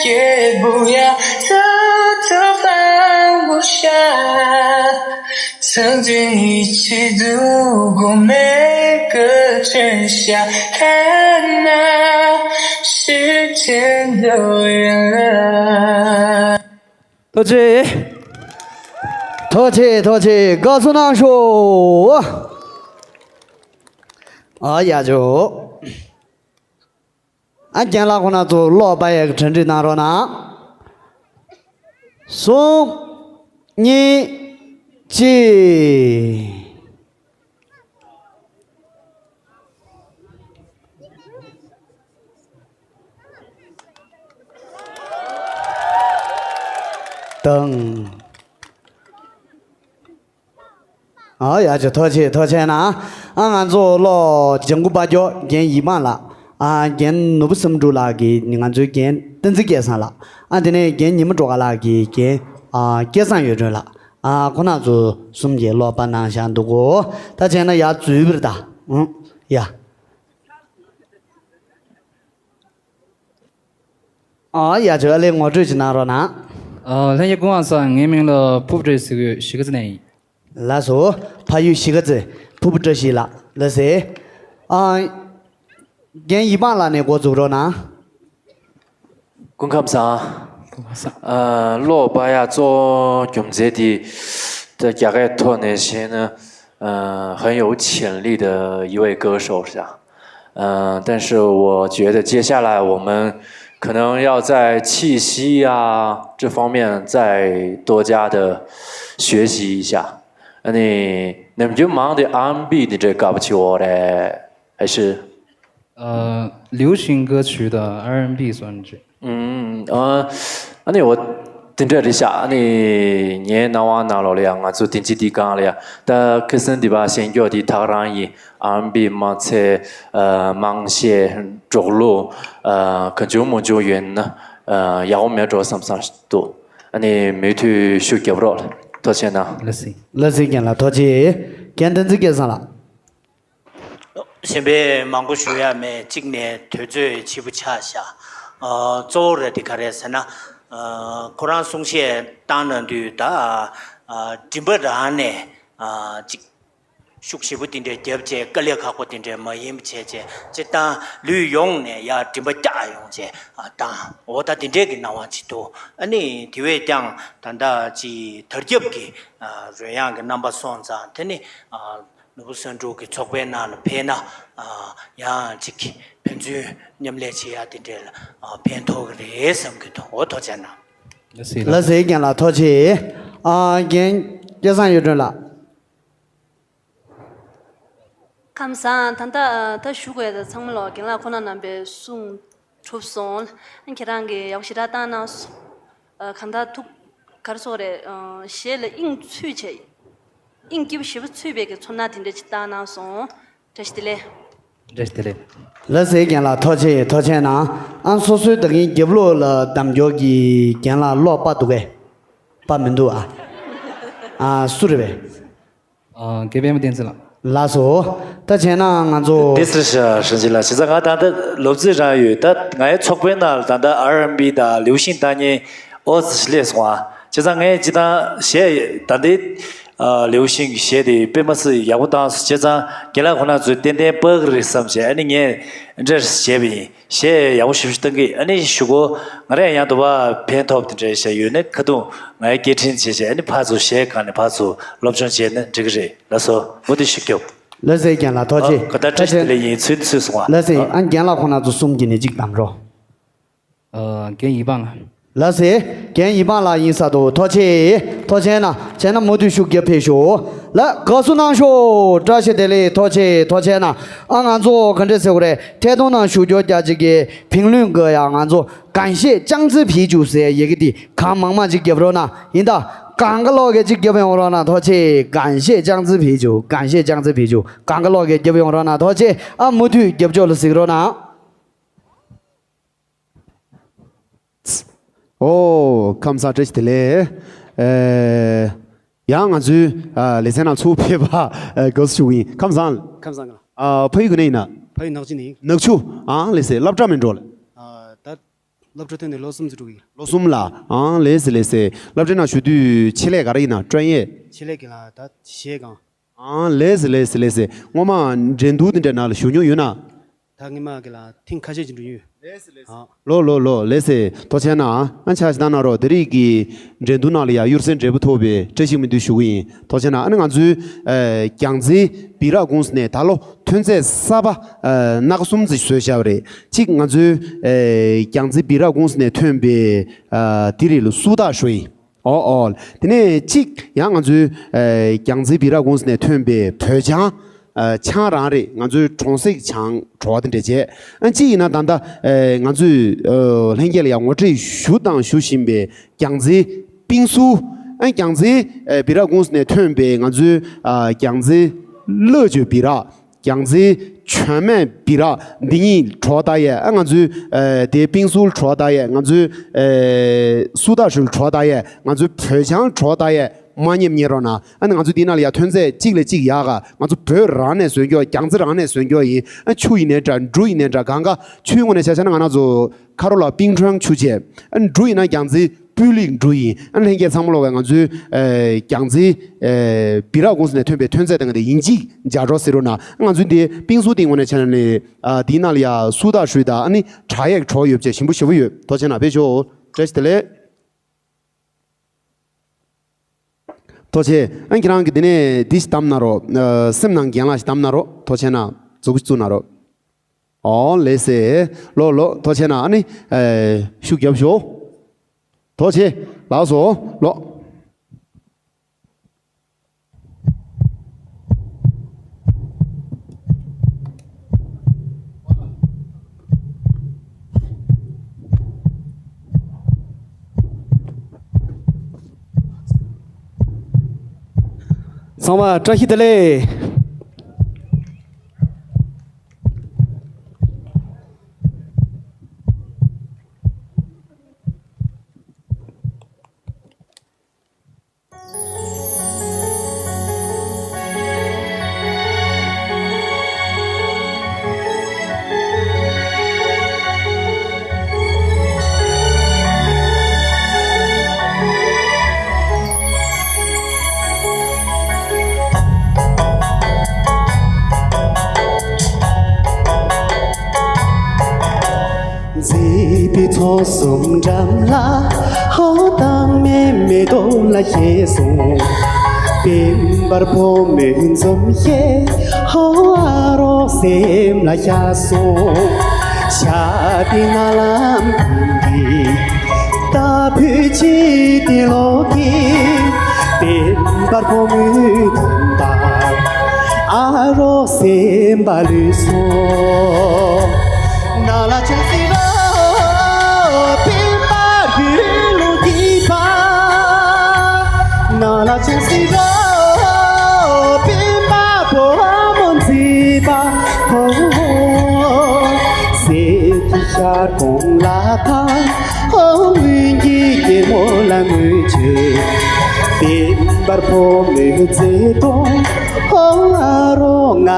也不要偷偷放不下，曾经一起度过每个春夏，看那时间都远了。 ཐུགས་རྗེ་ཆེ། ཐུགས་རྗེ་ཆེ། ཐུགས་རྗེ་ཆེ། དགའ་བསུ་གནང་ཤོག་ཨ་ཡ་ཇོ། ཨ་རྒན་ལགས་ཁོང་རྣམ་ཚོ་གློག་སྤར་ཡག་གི་གྲ་སྒྲིག་གནང་རོགས་གནང་། གསུམ། གཉིས། གཅིག་དང་། ཨ་ཡ་ཅོ་ཐུགས་རྗེ་ཆེ་ཐུགས་རྗེ་ཆེ་གནང་། ཨ་ང་ཚོ་གློག་ལྗང་གུ་སྤར་རྒྱུ་རྒན་ཡིད་མང་ལགས། ཨ་རྒན་ནོར་བུ་བསམ་འགྲུབ་ལགས་ཀྱིས་ང་ཚོའི་རྒན་བསྟན་འཛིན་སྐལ་བཟང་ལགས། ཨ་དེ་ནས་རྒན་ཉི་མ་སྒྲོལ་དཀར་ལགས་ཀྱིས་རྒན་ཨ་སྐལ་བཟང་གཡུ་སྒྲོན་ལགས། ཨ་ཁོང་རྣམ་ཚོ་གསུམ་གྱིས་གློག་སྤར་གནང་བཞག་འདུག་གོ། ད་བྱས་ན་ཡར་འཛུལ་བར་ད། ཨུང་ཡ། ཨ་ཡ་ཅོ་ཨ་ལས་ངོ་སྤྲོད་ཅིག་གནང་རོགས་གནང་། ཨ་ལྷན་རྒྱས་སྐུ་ཁམས་བཟང་། ངའི་མིང་ལ་ཕུར་བུ་བཀྲ་ཤིས་ཟེར་གི་ཡོད། གཞིས་ཀ་རྩེ་ནས་ཡིན། ལགས་སོ། ཕ་ཡུལ་གཞིས་ཀ་རྩེ། ཕུར་བུ་བཀྲ་ཤིས་ལགས། ལགས་སེ། ཨ། རྒན་ཡིད་མང་ལགས་ནས་འགོ་འཛུགས་རོགས་གནང་། སྐུ་ཁམས་བཟང་། སྐུ་ཁམས་བཟང་། ཨ་གློག་སྤར་ཡག་གཙོ་བོ་རྒྱུ་མཚན་དེ། ད་རྒྱ་སྐད་ཐོག་ནས་བཤད་ན། 呃，很有潜力的一位歌手，是吧？呃，但是我觉得接下来我们可能要在气息啊这方面再多加的学习一下。那你，你们就忙的 R and B 你这搞不起我嘞，还是？ 呃，流行歌曲的 R and B 算是。 ཨུམ། ཨ་ནི་འོ་དེ་འདྲ་རེད་ཤག་ཨ་ནི་ངའི་སྣང་བ་ནང་ལོགས་ལ་ཡང་ང་ཚོ་དེ་འཇིག་དེ་གང་ལ་ཡང་ད་ཁ་སང་འདི་པ་ཤེས་མཁན་དེ་ཐག་རང་ཡིན། ཨར་ཨེན་བི་མ་ཚད་ཨ་དམངས་གཞས་འབྲོག་གླུ་ཨ་གང་བྱུང་མང་བྱུང་ཡོད་ན་ཨ་ཡག་པོ་མེད་འགྲོ་བསམ་བསམ་འདུག་ཨ་ནི་མུ་མཐུད་ཤུགས་རྒྱབ་རོགས། ཐུགས་རྗེ་ཆེ་གནང་། ལགས་སེ། ལགས་སེ་རྒན་ལགས་ཐུགས་རྗེ་ཆེ། རྒན་བསྟན་འཛིན་སྐལ་བཟང་ལགས། གཞན་པས་མང་པོ་ཞུ་ཡ་མེད། གཅིག་ནས་དུས་ཚོད་ཕྱིས་པོ་ཆགས་ཤག་ཨ་གཙོ་བོ་རེད་དེ་ག་རེ་ཟེར་ན། ཨ་ཁོ་རང་གསུང་བཤད་བཏང་གནང་དུས་ད་ཨ་མགྲིན་པ་རང་ནས་ཨ་གཅིག་ཤུགས་ཞེ་པོ་དེ་འདྲའི་རྒྱབ་བྱས་དཀའ་ལས་ཁག་པོ་དེ་འདྲའི་མ་ཡིན་པ་བྱས་བྱས་སྤྱིར་བཏང་ལུས་ཡོངས་ནས་ཡར་མགྲིན་པ་བཀྱག་ཡོང་བྱས་ཨ་བཏང་འོ་ད་དེ་འདྲའི་གི་སྣང་བ་ཅིག་འདུག་ཨ་ནི་དེ་བས་ཀྱང་ད་ལྟ་ཅིག་དར་ཁྱབ་ཀྱི་ཨ་རོལ་དབྱངས་ཀྱི་རྣམ་པ་སོང་ཙང་དེ་ནི་ཨ། ནོར་བུ་བསམ་འགྲུབ་ཀྱི་ཚོགས་པའི་ནང་ལ་ཕེབས་ན་ཨ་ཡང་ཅིག་ཕན་ཚུན་མཉམ་ལས་བྱེད་ཡ་དེ་འདྲའི་ལ་ཨ་ཕན་ཐོགས་ཀྱི་རེད་བསམ་གྱི་འདུག་འོ་ཐུགས་རྗེ་གནང་། ལགས་སེ་རྒན་ལགས་ཐུགས་རྗེ་ཆེ། ཨ་རྒན་སྐལ་བཟང་གཡུ་སྒྲོན་ལགས། ཁམས་བཟང་། ད་ལྟ་ཨ་ད་ཞུ་དགོས་ཡ་ད་ཚང་མ་ལོག་རྒན་ལགས་ཁོང་རྣམ་པས་གསུངས། གྲུབ་སོང་། ཁྱེད་རང་གིས་ཡག་པོ་ཞེ་དྲག་བཏང་གནང་སོང་། ཨ་གང་ལྟར་ཐུགས་ག་རེ་ཟེར་དགོས་རེད། ཨ་གཞས་ལ་དབྱིངས་ཚུད་བྱས། དབྱིངས་སྐྱིད་པོ་ཞེ་པོ་ཚུད་པའི་གི་ཚོར་སྣང་དེ་འདྲ་ཅིག་བཏང་གནང་སོང་། བཀྲ་ཤིས་བདེ་ལེགས། བཀྲ་ཤིས་བདེ་ལེགས། ལགས་སེ་རྒན་ལགས་ཐུགས་རྗེ་ཆེ་ཐུགས་རྗེ་ཆེ་གནང་། ཨ་སོ་སོའི་ད་གིན་རྒྱབ་ལོགས་ལ་གདམ་སྐྱོར་གྱི་རྒན་ལགས་གློག་སྤར་འདུག་གས། སྤར་མི་འདུག་ཨ། ཨ་སུ་རེད་པས། ཨ་རྒན་པད་མ་བསྟན་འཛིན་ལགས། ལགས་སོ། ད་བྱས་ན་ང་ཚོ། དེ་ཟེར་ཤག་ཧྲིན་ཅི་ལགས། བྱས་ཙང་ང་ད་ལྟ་ལབ་རྩིས་རང་ཡོད། ད་ང་ཚོའི་ཚོགས་པའི་ནང་ལ་ད་ལྟ་ཨར་ཨེན་བི་དང་ལིའུ་ཤིང་ལྟ་མཁན་ཨོ་ཙི་ཞིག་སླེབས་སོང་ཨ། བྱས་ཙང་ངས་སྤྱིར་བཏང་གཞས་ད་ལྟའི་ཨ་ལིའུ་ཤིང་གི་གཞས་དེ་དཔེ་མ་སྲིད་ཡག་པོ་བཏང་སོང་། བྱས་ཙང་རྒན་ལགས་ཁོང་རྣམ་ཚོས་ཏན་ཏན་སྤར་གི་རེད་བསམ་བྱས་ཨ་ནི་ངས་འདྲ་བྱས་པ་ཡིན། གཞས་ཡག་པོ་ཞེ་པོ་ཞིག་བཏང་གི་ཨ་ནི་གཞུག་གུ་ང་རང་ཡང་དུ་བ་ཕན་ཐོགས་དེ་འདྲ་བྱས་ཡོད་ན་ཁ་ཐུག་ང་ཡི་སྐད་འཕྲིན་བྱས་བྱས་ཨ་ནི་ཕར་ཚུར་གཞས་སྒང་ནས་ཕར་ཚུར་སློབ་སྦྱོང་བྱས་ན་འགྲིག་གི་རེད། ལགས་སོ། མུ་མཐུད་ཤུགས་རྒྱོབ། ལགས་སེ་རྒན་ལགས་ཐུགས་རྗེ་ཆེ། ཨ་ག་ད་བཀྲ་ཤིས་བདེ་ལེགས་ཡིན། ཚུལ་ཚུལ་སོང་བ། ལགས་སེ། ཨ་རྒན་ལགས་ཁོང་རྣམ་ཚོ་གསུམ་གྱིས་ནི་གཅིག་གདམ་རོགས། ཨ་རྒན་ཡིད་མང་ལགས། ལགས་སེ། རྒན་ཡིད་མང་ལགས་ཡིན་ས་འདུག་ཐུགས་རྗེ་ཆེ། ཐུགས་རྗེ་ཆེ་གནང་། བྱས་ན་མུ་མཐུད་ཤུགས་རྒྱབ་ཕེབས་ཤོག་ལགས་དགའ་བསུ་གནང་ཤོག་བཀྲ་ཤིས་བདེ་ལེགས། ཐུགས་རྗེ་ཆེ་ཐུགས་རྗེ་ཆེ་གནང་། ཨ་ང་ཚོ་ག་འདྲས་ཟེར་དགོས་རེད། ཐད་གཏོང་ནང་ཞུགས་རྒྱུ་རྒྱ་ཆེ་གི་ཕིང་ལུན་གི་ཡ་ང་ཚོ། 感谢江之啤酒 ཟེར་ཡི་གེ་འདི་གང་མང་མང་ཅིག་རྒྱབ་རོགས་གནང་། ཡིན་ད། གང་ག་ལོག་གི་ཅིག་རྒྱབ་ཡོང་རོགས་གནང་ཐུགས་རྗེ་ཆེ། 感谢江之啤酒 感谢江之啤酒 གང་ག་ལོག་གི་རྒྱབ་ཡོང་རོགས་གནང་ཐུགས་རྗེ་ཆེ། ཨ་མུ་མཐུད་རྒྱབ་སྐྱོར་ལ་གཟིགས་རོགས་གནང་། ཨོ། ཁམས་བཟང་། བཀྲ་ཤིས་བདེ་ལེགས། ཨེ། ཡང་ང་ཚོའི་ཨ་ལེ་ཚན་ནང་ཚུར་ཕེབས་པ་ཨ་དགའ་བསུ་ཞུ་གི་ཡིན། ཁམས་བཟང་། ཁམས་བཟང་ག་ཨ་ཕ་ཡུལ་ག་ནས་ཡིན་ན། ཕ་ཡུལ་ནག་ཆུ་ནས་ཡིན། ནག་ཆུ། ཨང་ལེ་སེ་སློབ་གྲྭ་མིང་འགྲོ་ལ། ཨ་ད། སློབ་གྲྭ་ཐོན་ནས་ལོ་གསུམ་ཙམ་འགྲོ་གི་ཡིན། ལོ་གསུམ་ལ། ཨང་། ལགས་སེ་ལགས་སེ། སློབ་གྲྭའི་ནང་བཞུགས་དུས་ཆེད་ལས་ག་རེ་ཡིན་ན། ཀྲོན་ཡེ། ཆེད་ལས་ཀྱི་ལ་ད་གཞས་གང་། ཨང་། ལགས་སེ་ལགས་སེ་ལགས་སེ། སྔོན་མ་འགྲན་བསྡུར་དེ་འདྲ་ནང་ལ་ཞུགས་མྱོང་ཡོད་ན། ད་སྔོན་མ་གི་ལ་ཐེངས་ཁ་ཤས་ཅིག་འགྲོ་མྱོང་ཡོད། ལགས་སེ་ལགས་སེ། ཨང་། ལོ་ལོ་ལོ། ལགས་སེ། ཐུགས་རྗེ་གནང་། ཨ་ཆ་ཞིག་བཏང་གནང་རོགས། དེ་རིང་གི་འགྲན་བསྡུར་ནང་ལ་ཡང་གཡུར་ཟའི་འབྲས་བུ་ཐོབ་པའི་བཀྲ་ཤིས་སྨོན་འདུན་ཞུ་གི་ཡིན། ཐུགས་རྗེ་གནང་། ཨ་ནི་ང་ཚོའི་ཨ་རྒྱལ་རྩེ་སྦི་རག་ཀུང་སི་ནས་ད་ལོ་ཐོན་རྫས་གསར་པ་ཨ་སྣ་ཁ་གསུམ་ཙམ་བཟོས་བཞག་པ་རེད། གཅིག་ང་ཚོའི་ཨ་རྒྱལ་རྩེ་སྦི་རག་ཀུང་སི་ནས་ཐོན་པའི་ཨ་དེ་རེད་ལ། སུའུ་ཏག་ཧྲུའེ། ཨོ་ཨོ། དེ་ནས་གཅིག་ཡང་ང་ཚོའི་ཨ་རྒྱལ་རྩེ་སྦི་རག་ཀུང་སི་ནས་ཐོན་པའི་བོད་ཆང་། ཨ་ཆང་རང་རེད། ང་ཚོའི་གྲོང་གསེབ་ཆང་བྲོ་བ་དེ་འདྲ་བྱས། ཨ་གཅིག་ཡིན་ན་ད་ལྟ་ཨ་ང་ཚོས་ཨ་ལྷན་རྒྱས་ལ་ཡང་ངོ་སྤྲོད་ཞུ་དང་ཞུ་བཞིན་པའི་རྒྱལ་རྩེའི་པིང་སུ། ཨ་རྒྱལ་རྩེ་ཨ་སྦི་རག་ཀུང་སི་ནས་ཐོན་པའི་ང་ཚོའི་ཨ་རྒྱལ་རྩེ་ལ་ཅོ་སྦི་རག་རྒྱལ་རྩེ་བྱོན་སྨན་སྦི་རག་འདི་གཉིས་བྲོ་བ་ལྟ་ཡས། ཨ་ང་ཚོའི་ཨ་དེ་པིང་སུ་བྲོ་བ་ལྟ་ཡས། ང་ཚོའི་ཨ་སུའུ་ཏག་ཧྲུའེ་བྲོ་བ་ལྟ་ཡས། ང་ཚོའི་བོད་ཆང་བྲོ་བ་ལྟ་ཡས། མ་ཉེས་ཉེས་རོགས་གནང་། ཨ་ནི་ང་ཚོ་འདི་ནང་ལ་ཡ་ཐོན་རྫས་གཅིག་ལས་གཅིག་ཡག་ག་ང་ཚོ་བོད་རང་ནས་བཟོས་རྒྱུ། རྒྱལ་རྩེ་རང་ནས་བཟོས་རྒྱུ་ཡིན། ཨ་ཆུ་ཡིན་ནའི་འདྲ། འབྲུ་ཡིན་ནའི་འདྲ། གང་ག་ཆུའི་ངོས་ནས་ཆ་བཞག་ན་ང་རང་ཚོ་ཁ་རོ་ལ་པིང་ཁྲོན་ཆུ་བྱས། ཨ་འབྲུ་ཡིན་ན་རྒྱལ་རྩེ་སྤུས་ལེགས་འབྲུ་ཡིན། ཨ་ལྷན་རྒྱས་ཚང་མ་ལོག་གི་ང་ཚོའི་ཨ་རྒྱལ་རྩེ་ཨ་སྦི་རག་ཀུང་སི་ནས་ཐོན་པའི་ཐོན་རྫས་དང་དེ་ཡིན་གཅིག་མཇལ་རོགས་ཟེར་རོགས་གནང་། ང་ཚོའི་འདི་པིང་སུ་འདི་ངོས་ནས་ཆ་ནས་ཨ་འདིའི་ནང་ལ་ཡ་སུའུ་ཏག་ཧྲུའེ་དང་ཨ་ནི་དྲག་ཡས་བྲོ་ཡོད་བྱས་ཞིམ་པོ་ཞེ་པོ་ཡོད། ཐུགས་རྗེ་གནང་། ཕེབས་ཤོག་བཀྲ་ཤིས་བདེ་ལེགས། ཐུགས་རྗེ་ཆེ། ཨ་ཁྱེད་རང་གིས་འདི་ནས་འདི་ཞིག་བདམས་གནང་རོགས། ཨ་སེམས་ནང་རྒན་ལགས་ཞིག་བདམས་གནང་རོགས། ཐུགས་རྗེ་གནང་། མཛུབ་གུ་བཙུགས་གནང་རོགས། ཨོ་ལགས་སེ། ལོ་ལོ། ཐུགས་རྗེ་གནང་། ཨ་ནི་ཨ་ཤུགས་རྒྱབ་ཤོག་ཐུགས་རྗེ་ཆེ། ལགས་སོ། ལོ། ཚང་མ་བཀྲ་ཤིས་བདེ་ལེགས། མཛེས་པའི་ཚོགས་གསུམ་འགྲམ་ལ། ཧོ། བདག་མེད་མེ་ཏོག་ལ་ཞེས་གསུངས། བདེན་པར་ཕོ་མོའི་འཛུམ་ཞལ། ཧོ། ཨ་རོགས་སེམས་ལ་ཤར་སོང་། ཞག་དེ་ན་ལམ་སྟོན་གྱི། ད་བོད་ཆེན་དེ་ལོག་གི། བདེན་པར་ཕོ་མོའི་དམ་པ། ཨ་རོགས་སེམས་པ་ལུས་སོང་། ན་ལ་ཅུང་ཟད་རོ། བདེན་པར་ཡུལ་ལུང་སྐྱིད་པ། ན་ལ་ཅུང་ཟད་རོ། བདེན་པར་བུ་མོ་མཛེས་པ། ཧོ། གསེར་གྱི་ཤར་གོང་ལ་ཐང་། ཧོ། སྔོན་གྱི་རྒྱལ་མོ་ལ་ངོས་བྱོས། བདེན་པར་ཕོ་མོའི་བརྩེ་དུང་། ཧོ། ཨ་རོགས་ང་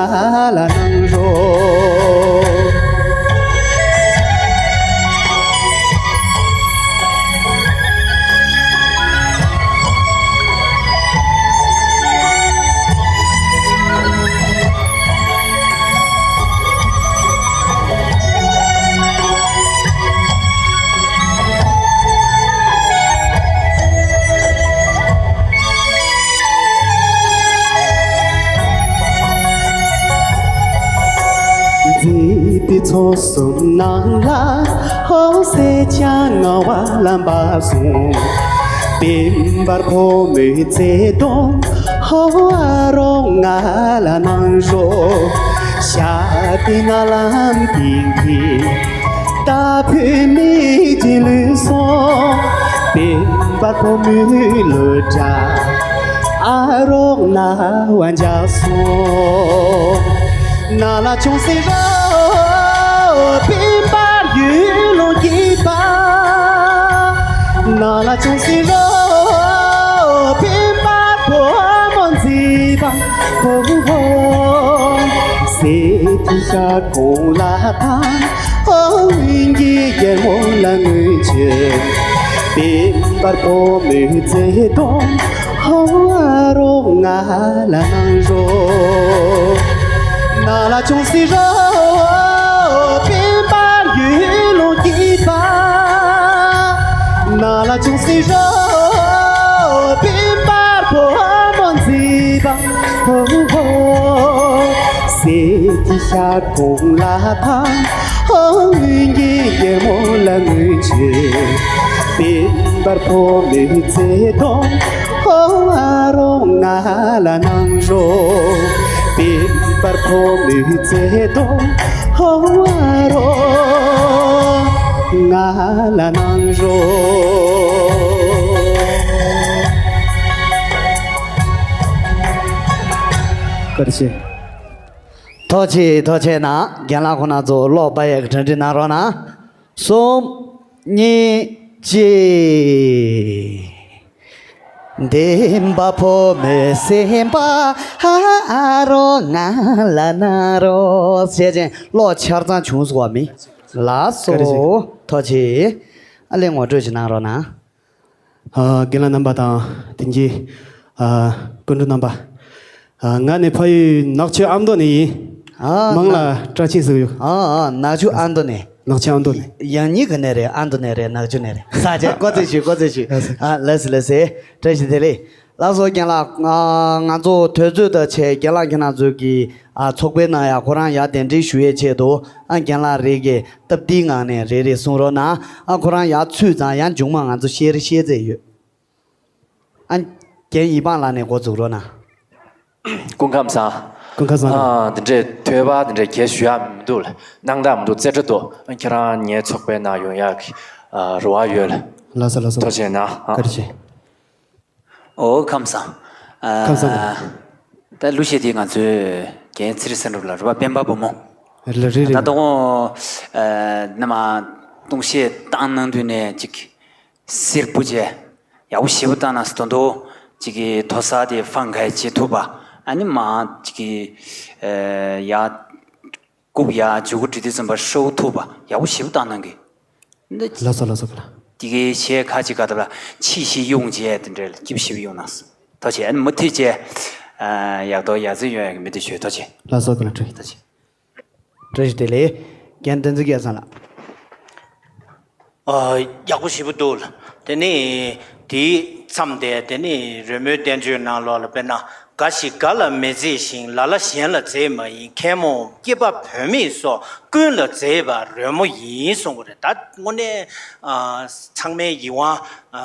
ལ་གནང་རོགས། མཛེས་པའི་ཚོགས་གསུམ་ནང་ལ། ཧོ། སེར་སྐྱ་ངང་བ་ལ་འབབ་སོང་། བདེན་པར་ཕོ་མོའི་བརྩེ་དུང་། ཧོ། ཨ་རོགས་ང་ལ་གནང་རོགས། ཞག་དེ་ན་ལམ་སྟོན་གྱི། ད་བོད་མི་ཅིག་ལུས་སོང་། བདེན་པར་ཕོ་མོའི་བློ་གྲྭ། ཨ་རོགས་ན་བ་འཇགས་སོང་། ན་ལ་ཅུང་ཟད་རོ། བདེན་པར་ཡུལ་ལུང་སྐྱིད་པ། ན་ལ་ཅུང་ཟད་རོ། བདེན་པར་བུ་མོ་མཛེས་པ། ཧོ་ཧོ། གསེར་གྱི་ཤར་གོང་ལ་ཐང་། ཧོ། སྔོན་གྱི་རྒྱལ་མོ་ལ་ངོས་ པད་དཀར་ཕོ་མོའི་བརྩེ་དུང་ཧོ་ཨ་རོ་ང་ལ་གནང་རོགས། ན་ལ་ཅུང་ཟད་རོ་པད་དཀར་ཡུལ་ལུང་སྐྱིད་པ། ན་ལ་ཅུང་ཟད་རོ་པད་དཀར་ཕོ་མོ་མཛེས་པ། ཧོ་ཧོ། གསེར་གྱི་ཤར་ཁུང་ལ་ཕངས། ཧོ་སྔོན་གྱི་རྒྱལ་མོ་ལ་ངོས་བྱོན། པད་དཀར་ཕོ་མོའི་བརྩེ་དུང་ཧོ་ཨ་རོ་ང་ལ་གནང་རོགས། པད་དཀར་ཕོ་མོའི་བརྩེ་དུང་ཧོ་ཨ་རོ་ང་ལ་གནང་རོགས། བཀའ་དྲིན་ཆེ། ཐུགས་རྗེ་ཆེ། ཐུགས་རྗེ་ཆེ་གནང་། རྒན་ལགས་ཁོང་རྣམ་ཚོ་གློག་སྤར་ཡས་ཀྱི་གྲ་སྒྲིག་གནང་རོགས་གནང་། གསུམ། གཉིས། གཅིག་བདེན་པ་ཕོ་མོའི་སེམས་པ་ཧ་ཨ་རོ་ང་ལ་གནང་རོགས་ཞེས་བྱས་གློག་ཆ་ཚང་བྱུང་སོང་བ་མི། ལགས་སོ། བཀའ་དྲིན་ཆེ། ཐུགས་རྗེ་ཆེ། ཨ་ལས་ངོ་སྤྲོད་ཅིག་གནང་རོགས་གནང་། ཨ། རྒན་ལགས་རྣམ་པ་དང་དེ་གྱད། ཨ། སྐུ་མགྲོན་རྣམ་པ། ཨ། ང་ནི་ཕ་ཡུལ་ནག་ཆུ་ཨ་མདོ་ནས་ཡིན། ཨ། མིང་ལ་བཀྲ་ཤིས་ཟེར་གྱི་ཡོད། ཨ། ཨ། ནག་ཆུ་ཨ་མདོ་ནས། ནག་ཆུ་ཨ་མདོ་ནས། ཡང་སྙིང་ག་ནས་རེད། ཨ་མདོ་ནས་རེད། ནག་ཆུ་ནས་རེད། ས་ཆ་གོ་ཚོད་ཞུ། གོ་ཚོད་ཞུ། ལགས་སོ། ཨ། ལགས་སོ། ལགས་སོ། བཀྲ་ཤིས་བདེ་ལེགས། ལགས་སོ། རྒན་ལགས། ཨ། ང་ཚོ་དུས་ཚོད་དང་བཅས་རྒན་ལགས་ཁྱེད་རང་ཚོ་གི། ཨ། ཚོགས་པའི་ནང་ཡང་ཁོ་རང་ཡང་གདན་འདྲེན་ཞུ་ཡས་ཆེད་དུ། ཨ། རྒན་ལགས་རེ་གིས་སྟབས་བདེའི་ངང་ནས་རེ་རེ་གསུང་རོགས་གནང་། ཨ། ཁོ་རང་ཡང་ཚུད་ཙང་ཡང་མཇུག་མ་ང་ཚོ་བཤད་རེ་བཤད་རྩིས་ཡོད། ཨ། རྒན་ཡིད་དཔང་ལགས་ནས་འགོ་འཛུགས་རོགས་གནང་། སྐུ་ཁམས་བཟང་། སྐུ་ཁམས་བཟང་། ཨ། འདི་འདྲའི་དོས་པ་འདི་འདྲའི་གས་ཞུ་ཡག་མི་འདུག་ལ། སྣང་དག་མི་འདུག་རྩེ་གྲ་འདུག་ཨ། ཁྱེད་རང་ངའི་ཚོགས་པའི་ནང་ཡོང་ཡག་གི། ཨ། རེ་བ་ཡོད་ལ། ལགས་སོ། ལགས་སོ། ཐུགས་རྗེ་གནང་། ཨ། བཀའ་དྲིན་ཆེ། ཨོ། ཁམས་བཟང་། ཨ། ཁམས་བཟང་། ད་གླུ་གཞས་དེ་ང་ཚོའི་རྒན་ཚེ་རིང་བསམ་གྲུབ་ལགས། རེད་པ། སྤེན་པ་བུ་མོ། རེད་རེད། ད་དུང་། ཨ། ནམ་ཡང་ལྟུང་བཤད་བཏང་གནང་དུས་ནས་ཅིག་གསལ་པོ་བྱས། ཡག་པོ་ཞེ་པོ་བཏང་གནང་སོང་། ད་དུང་ཅིག་གི་དོ་ས་དེ་ཧྥང་ག་ཡ་བྱེད་ཐུབ་པ། ཨ་ནི་མ་ཅིག་གི། ཨ། ཡ། རྐུབ་ཡ་མཇུག་གུ་འབྲི་དུས་ཙམ་པ་ཧྲལ་པོ་ཐུབ་པ་ཡག་པོ་ཞེ་པོ་བཏང་གནང་གི། འདི། ལགས་སོ། ལགས་སོ། དེ་གའི་གཞས་ཁ་ཅིག་ག་ད་ལ་ཕྱི་བཤིག་དབྱུང་བྱས་དེ་འདྲའི་སྐྱིད་པོ་ཞེ་པོ་དབྱུང་གནང་སོང་། ཐུགས་རྗེ་ཆེ། ཨ་ནི་མུ་མཐུད་བྱས། ཨ། ཡག་ཐོག་ཡག་བརྩེགས་ཡོང་ཡག་གི་མོས་མཐུན་ཞུ། ཐུགས་རྗེ་ཆེ། ལགས་སོ། བཀའ་དྲིན་ཆེ། ཐུགས་རྗེ་ཆེ། བཀྲ་ཤིས་བདེ་ལེགས། རྒན་བསྟན་འཛིན་སྐལ་བཟང་ལགས། ཨ། ཡག་པོ་ཞེ་པོ་འདུག་ལ། དེ་ནས་དེ་མཚམས་དེ། དེ་ནས་རོལ་མོའི་བསྟན་བཅོས་ནང་ལོགས་ལ། དཔེར་ན། འགའ་ཞིག་འགའ་ལ་མི་མཛེས་ཤིང་། ལ་ལ་གཞན་ལ་མཛེས་མ་ཡིན། མཁས་རྨོངས་སྐྱེས་པ་བུད་མེད་སོགས། ཀུན་ལ་མཛེས་པ་རོལ་མོ་ཡིན་གསུངས་པ་རེད། ད་དངོས་གནས། ཨ། ཚང་མའི་ཡིད་དབང་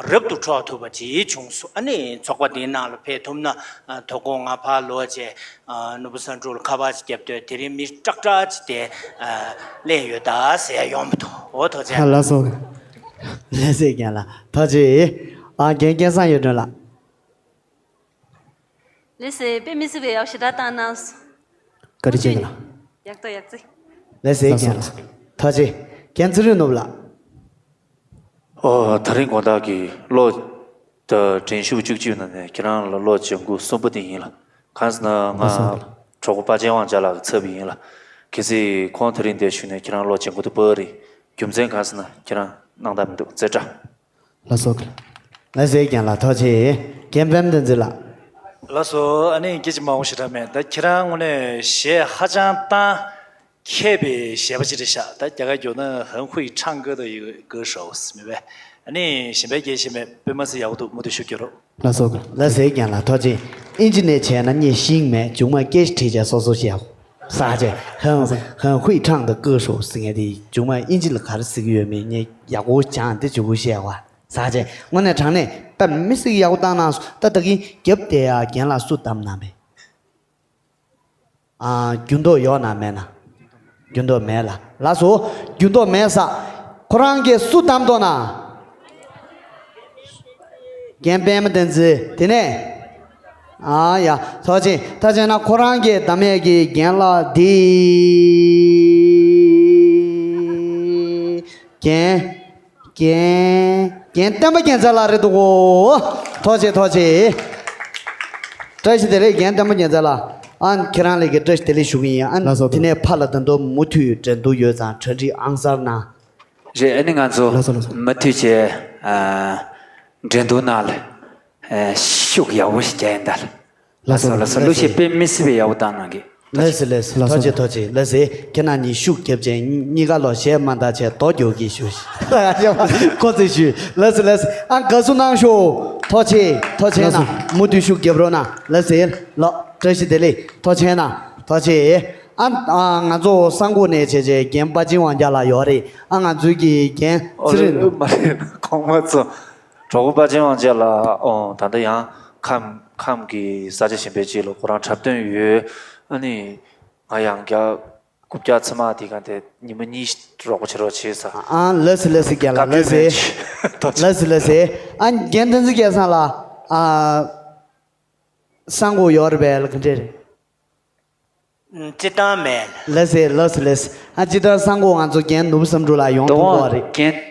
རབ་ཏུ་འཕྲོག་ཐུབ་པ་ཅིག་བྱུང་སོང་། ཨ་ནི་ཚོགས་པ་འདིའི་ནང་ལ་ཕེབས་ཐུབ་ན། ཨ། དོ་དགོང་ང་ཕར་ལོག་བྱས། ཨ། ནོར་བུ་བསམ་གྲུབ་ལ་ཁ་པར་ཅིག་བརྒྱབ་དུས་དེ་རིང་མི་སྐྲག་སྐྲག་ཅིག་དེ། ཨ། སླེབས་ཡོད་ད་ཟེར་ཡ་ཡོང་མི་འདུག་འོ། ཐུགས་རྗེ་ཆེ། ལགས་སོ། ལགས་སེ་རྒན་ལགས། ཐུགས་རྗེ་ཆེ། ཨ། རྒན་སྐལ་བཟང་གཡུ་སྒྲོན་ལགས། ལགས་སེ། དཔེ་མི་སྲིད་པའི་ཡག་ཞེ་དྲག་བཏང་གནང་སོང་། བཀའ་དྲིན་ཆེ་ལགས། ཡག་ཐོག་ཡག་བརྩེགས། ལགས་སེ། ལགས་སོ། རྒན་ལགས། ཐུགས་རྗེ་ཆེ། རྒན་ཚེ་རིང་ནོར་བུ་ལགས། ཨོ། དེ་རིང་དགོང་དག་གི་གློག་དང་འགྲན་ཞུགས་བཅུ་གཅིག་ནང་ནས་ཁྱེད་རང་ལ་གློག་ལྗང་གུ་གསུམ་པ་དེ་ཡིན་ལ། གང་ཟེར་ན་ང་ལགས་སོ། གྲོགས་པོ་དཔའ་ཆེན་དབང་རྒྱལ་ལགས་ཀྱི་ཚབ་ཡིན་ལ། གལ་སྲིད་ཁོང་དེ་རིང་འདིར་བཞུགས་ནས་ཁྱེད་རང་གློག་ལྗང་གུ་དེ་སྤར་བ་རེད། རྒྱུ་མཚན་གང་ཟེར་ན་ཁྱེད་རང་སྣང་དག་མི་འདུག་རྩེ་གྲ། ལགས་སོ། ལགས་སེ་རྒན་ལགས། ཐུགས་རྗེ་ཆེ། རྒན་པད་མ་བསྟན་འཛིན་ལགས། ལགས་སོ། ཨ་ནི་སྐད་ཆ་མང་པོ་ཞེ་དྲག་མེད། ད་ཁྱེད་རང་དངོས་གནས་གཞས་ཧ་ཅང་བཏང་མཁས་པའི་གཞས་པ་ཅིག་རེད་ཤག་ད་རྒྱ་གར་བསྒྱུར་ན་很会唱歌的一个歌手ཟེར་མི་བས། ཨ་ནི་གཞན་པའི་སྐད་ཆ་མེད། དཔེ་མ་སྲིད་ཡག་པོ་འདུག་མུ་མཐུད་ཤུགས་རྒྱག་རོགས། ལགས་སོ། ལགས་སེ་རྒན་ལགས། ཐུགས་རྗེ་ཆེ། ཨིན་ཇི་ནས་བྱས་ན་ངས་ཤེས་ཀྱི་མེད། མཇུག་མ་སྐད་ཆ་དྲིས་བྱས་སོ་སོ་བཤད་ཡག་ས་ཆ་很很会唱的歌手ཟེར་མཁན་དེ་མཇུག་མ་ཨིན་ཇི་ལ་ག་རེ་ཟེར་གྱི་ཡོད་མེད་ངས་ཡག་པོ་སྦྱངས་ཏེ་མཇུག་གུ་བཤད་ཡག་པ། ས་ཆ་དངོས་གནས་དྲང་གནས་དཔེ་མི་སྲིད་ཡག་པོ་བཏང་གནང་སོང་། ད་ད་གིན་རྒྱབ་དེ་ཡ་རྒན་ལགས་སུ་བདམས་གནང་མེད། ཨ། འགྱུར་ལྡོག་ཡོད་ན་མེད་ན། འགྱུར་ལྡོག་མེད་ལ། ལགས་སོ། འགྱུར་ལྡོག་མེད་ས། ཁོ་རང་གིས་སུ་བདམས་འདུག་ན། རྒན་པད་མ་བསྟན་འཛིན། དེ་ནས། ཨ་ཡ། ཐུགས་རྗེ་ཆེ། ད་བྱས་ན་ཁོ་རང་གིས་བདམས་ཡས་ཀྱི་རྒན་ལགས་འདི། རྒན། རྒན། རྒན་བསྟན་པ་རྒྱལ་མཚན་ལགས་རེད་འདུག་གོ། ཐུགས་རྗེ་ཆེ། ཐུགས་རྗེ་ཆེ། བཀྲ་ཤིས་བདེ་ལེགས། རྒན་བསྟན་པ་རྒྱལ་མཚན་ལགས། ཨ། ཁྱེད་རང་ལ་གི་བཀྲ་ཤིས་བདེ་ལེགས་ཞུ་གི་ཡིན། ཨ། ལགས་སོ། དེ་ནས་ཕར་ལ་ད་དུང་མུ་མཐུད་འགྲན་བསྡུར་ཡོད་ཙང་གྲ་སྒྲིག་ཨང་གསར་གནང་། རེད། ཨ་ནི་ང་ཚོ་ལགས་སོ་ལགས་སོ། མུ་མཐུད་བྱས་ཨ་འགྲན་བསྡུར་ནང་ལ་ཨ་ཤུགས་ཡག་པོ་ཞིག་རྒྱག་ཡིན་ད། ལགས་སོ་ལགས་སོ། གླུ་གཞས་དཔེ་མི་སྲིད་པའི་ཡག་པོ་བཏང་གནང་གི། ལགས་སོ་ལགས་སོ། ཐུགས་རྗེ་ཆེ། ཐུགས་རྗེ་ཆེ། ལགས་སོ། ཁྱེད་རྣམ་གཉིས་ཤུགས་རྒྱབ་བྱས་གཉིས་ཀ་ལོ་གཞས་མ་འདང་བྱས་རྡོ་རྒྱག་གི་ཞུ། ཁོ་ཚོས་ཞུ། ལགས་སོ་ལགས་སོ། ཨ་དགའ་བསུ་གནང་ཤོག་ཐུགས་རྗེ་ཆེ། ཐུགས་རྗེ་ཆེ་གནང་། མུ་མཐུད་ཤུགས་རྒྱབ་རོགས་གནང་། ལགས་སོ། ལགས། བཀྲ་ཤིས་བདེ་ལེགས། ཐུགས་རྗེ་ཆེ་གནང་། ཐུགས་རྗེ་ཆེ། ཨ་ཨ་ང་ཚོ་གསང་སྒོ་ནས་བྱས་བྱས་རྒན་དཔའ་ཆེན་དབང་རྒྱལ་ལགས་ཡོད་རེད། ཨ་ང་ཚོའི་གི་རྒན་ཨོ་ཚེ་རིང་། ལགས་མ་རེད། གོང་མ་ཚོ། གྲོགས་པོ་དཔའ་ཆེན་དབང་རྒྱལ་ལགས། ཨོ་ད་ལྟ་ཡང་ཁམས་ཁམས་ཀྱི་ས་ཆ་གཞན་པའི་ཅིག་ལ་ཁོ་རང་འཁྲབ་སྟོན་ཡོད། ཨ་ནི་ང་ཡང་བསྐྱར་རྐུབ་བཀྱག་ཚེར་མ་དེ་ག་དེ་ཉི་མ་གཉིས་རོགས་པ་བྱེད་རོགས་བྱེད་ས། ཨ་ལགས་སོ་ལགས་སོ་རྒན་ལགས། ལགས་སོ། ཐུགས་རྗེ་ཆེ། ལགས་སོ་ལགས་སོ། ཨ་རྒན་བསྟན་འཛིན་སྐལ་བཟང་ལགས། ཨ་གསང་སྒོ་ཡོད་རེད་པས། ལགས་ག་འདྲས་རེད། སྤྱིར་བཏང་མེད། ལགས་སོ་ལགས་སོ་ལགས་སོ། ཨ་སྤྱིར་བཏང་གསང་སྒོ་ང་ཚོ་རྒན་ནོར་བུ་བསམ་འགྲུབ་ལགས་ཡོང་ཐུབ་ཀྱི་རེད།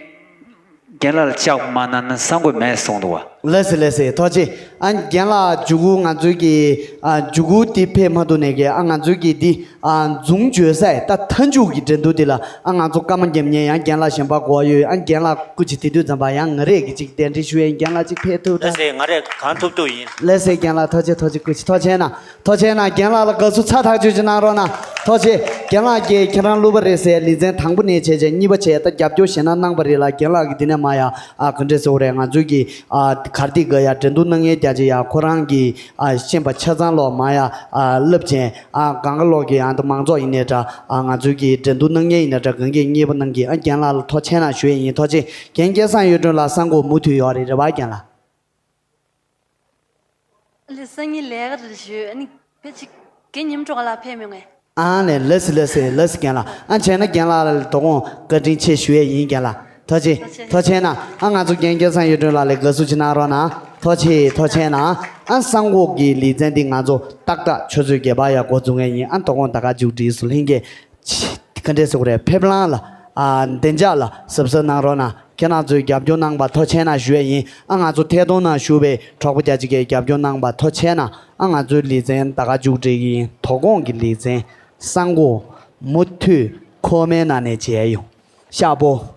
རྒན་རྒན་ལགས་ལ་ལྕགས་མ་གནང་ན་གསང་སྒོ་མེད་གསུངས་འདུག་བ། ལགས་སོ་ལགས་སོ། ཐུགས་རྗེ་ཆེ། ཨ་རྒན་ལགས་མཇུག་གུ་ང་ཚོའི་གི་ཨ་མཇུག་གུ་དེ་ཕེབས་མ་ཐུབ་ནས་གི་ཨ་ང་ཚོའི་གི་འདི་ཨ་འཛུམ་བརྗོད་ས་ད་མཐའ་མཇུག་གི་འགྲན་བསྡུར་འདི་ལ་ཨ་ང་ཚོ་སྐར་མ་བརྒྱབ་ཉན་ཡང་རྒན་ལགས་གཞན་པ་གོ་བ་ཡོད། ཨ་རྒན་ལགས་སྐུ་མཁྱེན། དེ་དུས་ཙམ་པ་ཡང་ང་རས་གི་ཅིག་གདན་འདྲེན་ཞུ་ཡས། རྒན་ལགས་ཅིག་ཕེབས་ཐུབ་ད། ལགས་སོ། ང་རས་གང་ཐུབ་ཐུབ་ཡིན། ལགས་སོ་རྒན་ལགས། ཐུགས་རྗེ་ཆེ། ཐུགས་རྗེ་ཆེ། སྐུ་མཁྱེན། ཐུགས་རྗེ་ཆེ་གནང་། ཐུགས་རྗེ་ཆེ་གནང་། རྒན་ལགས་ལ་དགའ་བསུ་ཚ་ཐག་ཆོད་ཅིག་གནང་རོགས་གནང་། ཐུགས་རྗེ་ཆེ། རྒན་ལགས་ཀྱིས་ཁྱེད་རང་གླུ་པ་རེད་ཟེར་ལེ་ཚན་དང་པོ་ནས་བྱས་བྱས་གཉིས་པ་བྱས་ད་རྒྱབ་སྐྱོར་ཞེ་ན་གནང་པ་རེད་ལ། རྒན་ལགས་ཀྱིས་འདི་ནས་མ་ཡ་ཨ་ག་འདྲས་ཟེར་དགོས་རེད། ང་ཚོའི་གི་ཨ་གར་སྟེགས་ག་ཡ་འགྲན་བསྡུར་གནང་མཁན་རྒྱ་ཆེ་ཡ་ཁོ་རང་གི་ཨ་ཤེས་པ་ཆ་ཚང་ལོ་མ་ཡ་ཨ་བསླབ་བྱས་ཨ་གང་ག་ལོག་གི་ཨ་ད་མང་ཚོགས་ཡིན་ནའི་འདྲ། ཨ་ང་ཚོའི་གི་འགྲན་བསྡུར་གནང་མཁན་ཡིན་ནའི་འདྲ། གང་གིས་མཉེས་པོ་གནང་གི། ཨ་རྒན་ལགས་ལ་ཐུགས་རྗེ་ཆེ་གནང་ཞུ་ཡས་ཡིན། ཐུགས་རྗེ་ཆེ། རྒན་སྐལ་བཟང་གཡུ་སྒྲོན་ལགས་གསང་སྒོ་མུ་མཐུད་ཡོད་རེད། རེད་པ་རྒན་ལགས། ལགས་སང་ཉིན་ལས་ཀ་རེ་ཞུས། ཨ་ནི་ཕལ་ཆེར་རྒན་ཉིན་གྲོགས་ལ་ཕེབས་མི་ངེས། ཨ་ནས་ལགས་སོ་ལགས་སོ་ལགས་སོ་རྒན་ལགས། ཨ་བྱས་ན་རྒན་ལགས་ལ་དོ་དགོང་བཀའ་དྲིན་ཆེ་ཞུ་ཡས་ཡིན་རྒན་ལགས། ཐུགས་རྗེ་ཆེ། ཐུགས་རྗེ་ཆེ་གནང་། ཨ་ང་ཚོ་རྒན་སྐལ་བཟང་གཡུ་སྒྲོན་ལགས་ལ་དགའ་བསུ་ཅིག་གནང་རོགས་གནང་། ཐུགས་རྗེ་ཆེ། ཐུགས་རྗེ་ཆེ་གནང་། ཨ་གསང་སྒོ་གི་ལེ་ཚན་འདི་ང་ཚོ་ཏག་ཏག་ཆུ་ཚོད་བརྒྱད་པ་ཡ་འགོ་འཛུགས་མཁན་ཡིན། ཨ་དོ་དགོང་ད་ག་མཇུག་སྒྲིལ་སུ་ལྷན་རྒྱས། ག་འདྲས་ཟེར་དགོས་རེད། ཕེབས་ལམ་ལ་ཨ་བདེ་འཇགས་ལ་གཟབ་གཟབ་གནང་རོགས་གནང་། ཁྱེད་རང་ཚོས་རྒྱབ་སྐྱོར་གནང་པ་ཐུགས་རྗེ་ཆེ་གནང་ཞུ་ཡས་ཡིན། ཨ་ང་ཚོ་ཐད་གཏོང་ནང་བཞུགས་པའི་གྲོགས་པོ་རྒྱ་ཆེ་གིས་རྒྱབ་སྐྱོར་གནང་པ་ཐུགས་རྗེ་ཆེ་གནང་། ཨ་ང་ཚོའི་ལེ་ཚན་ད་ག་མཇུག་སྒྲིལ་གྱི་ཡིན། དོ་དགོང་གི་ལེ་ཚན་གསང་སྒོ་མུ་མཐུད་ཁོ་མའི་ནང་ནས་མཇལ་ཡོང་། ཤག་པོ།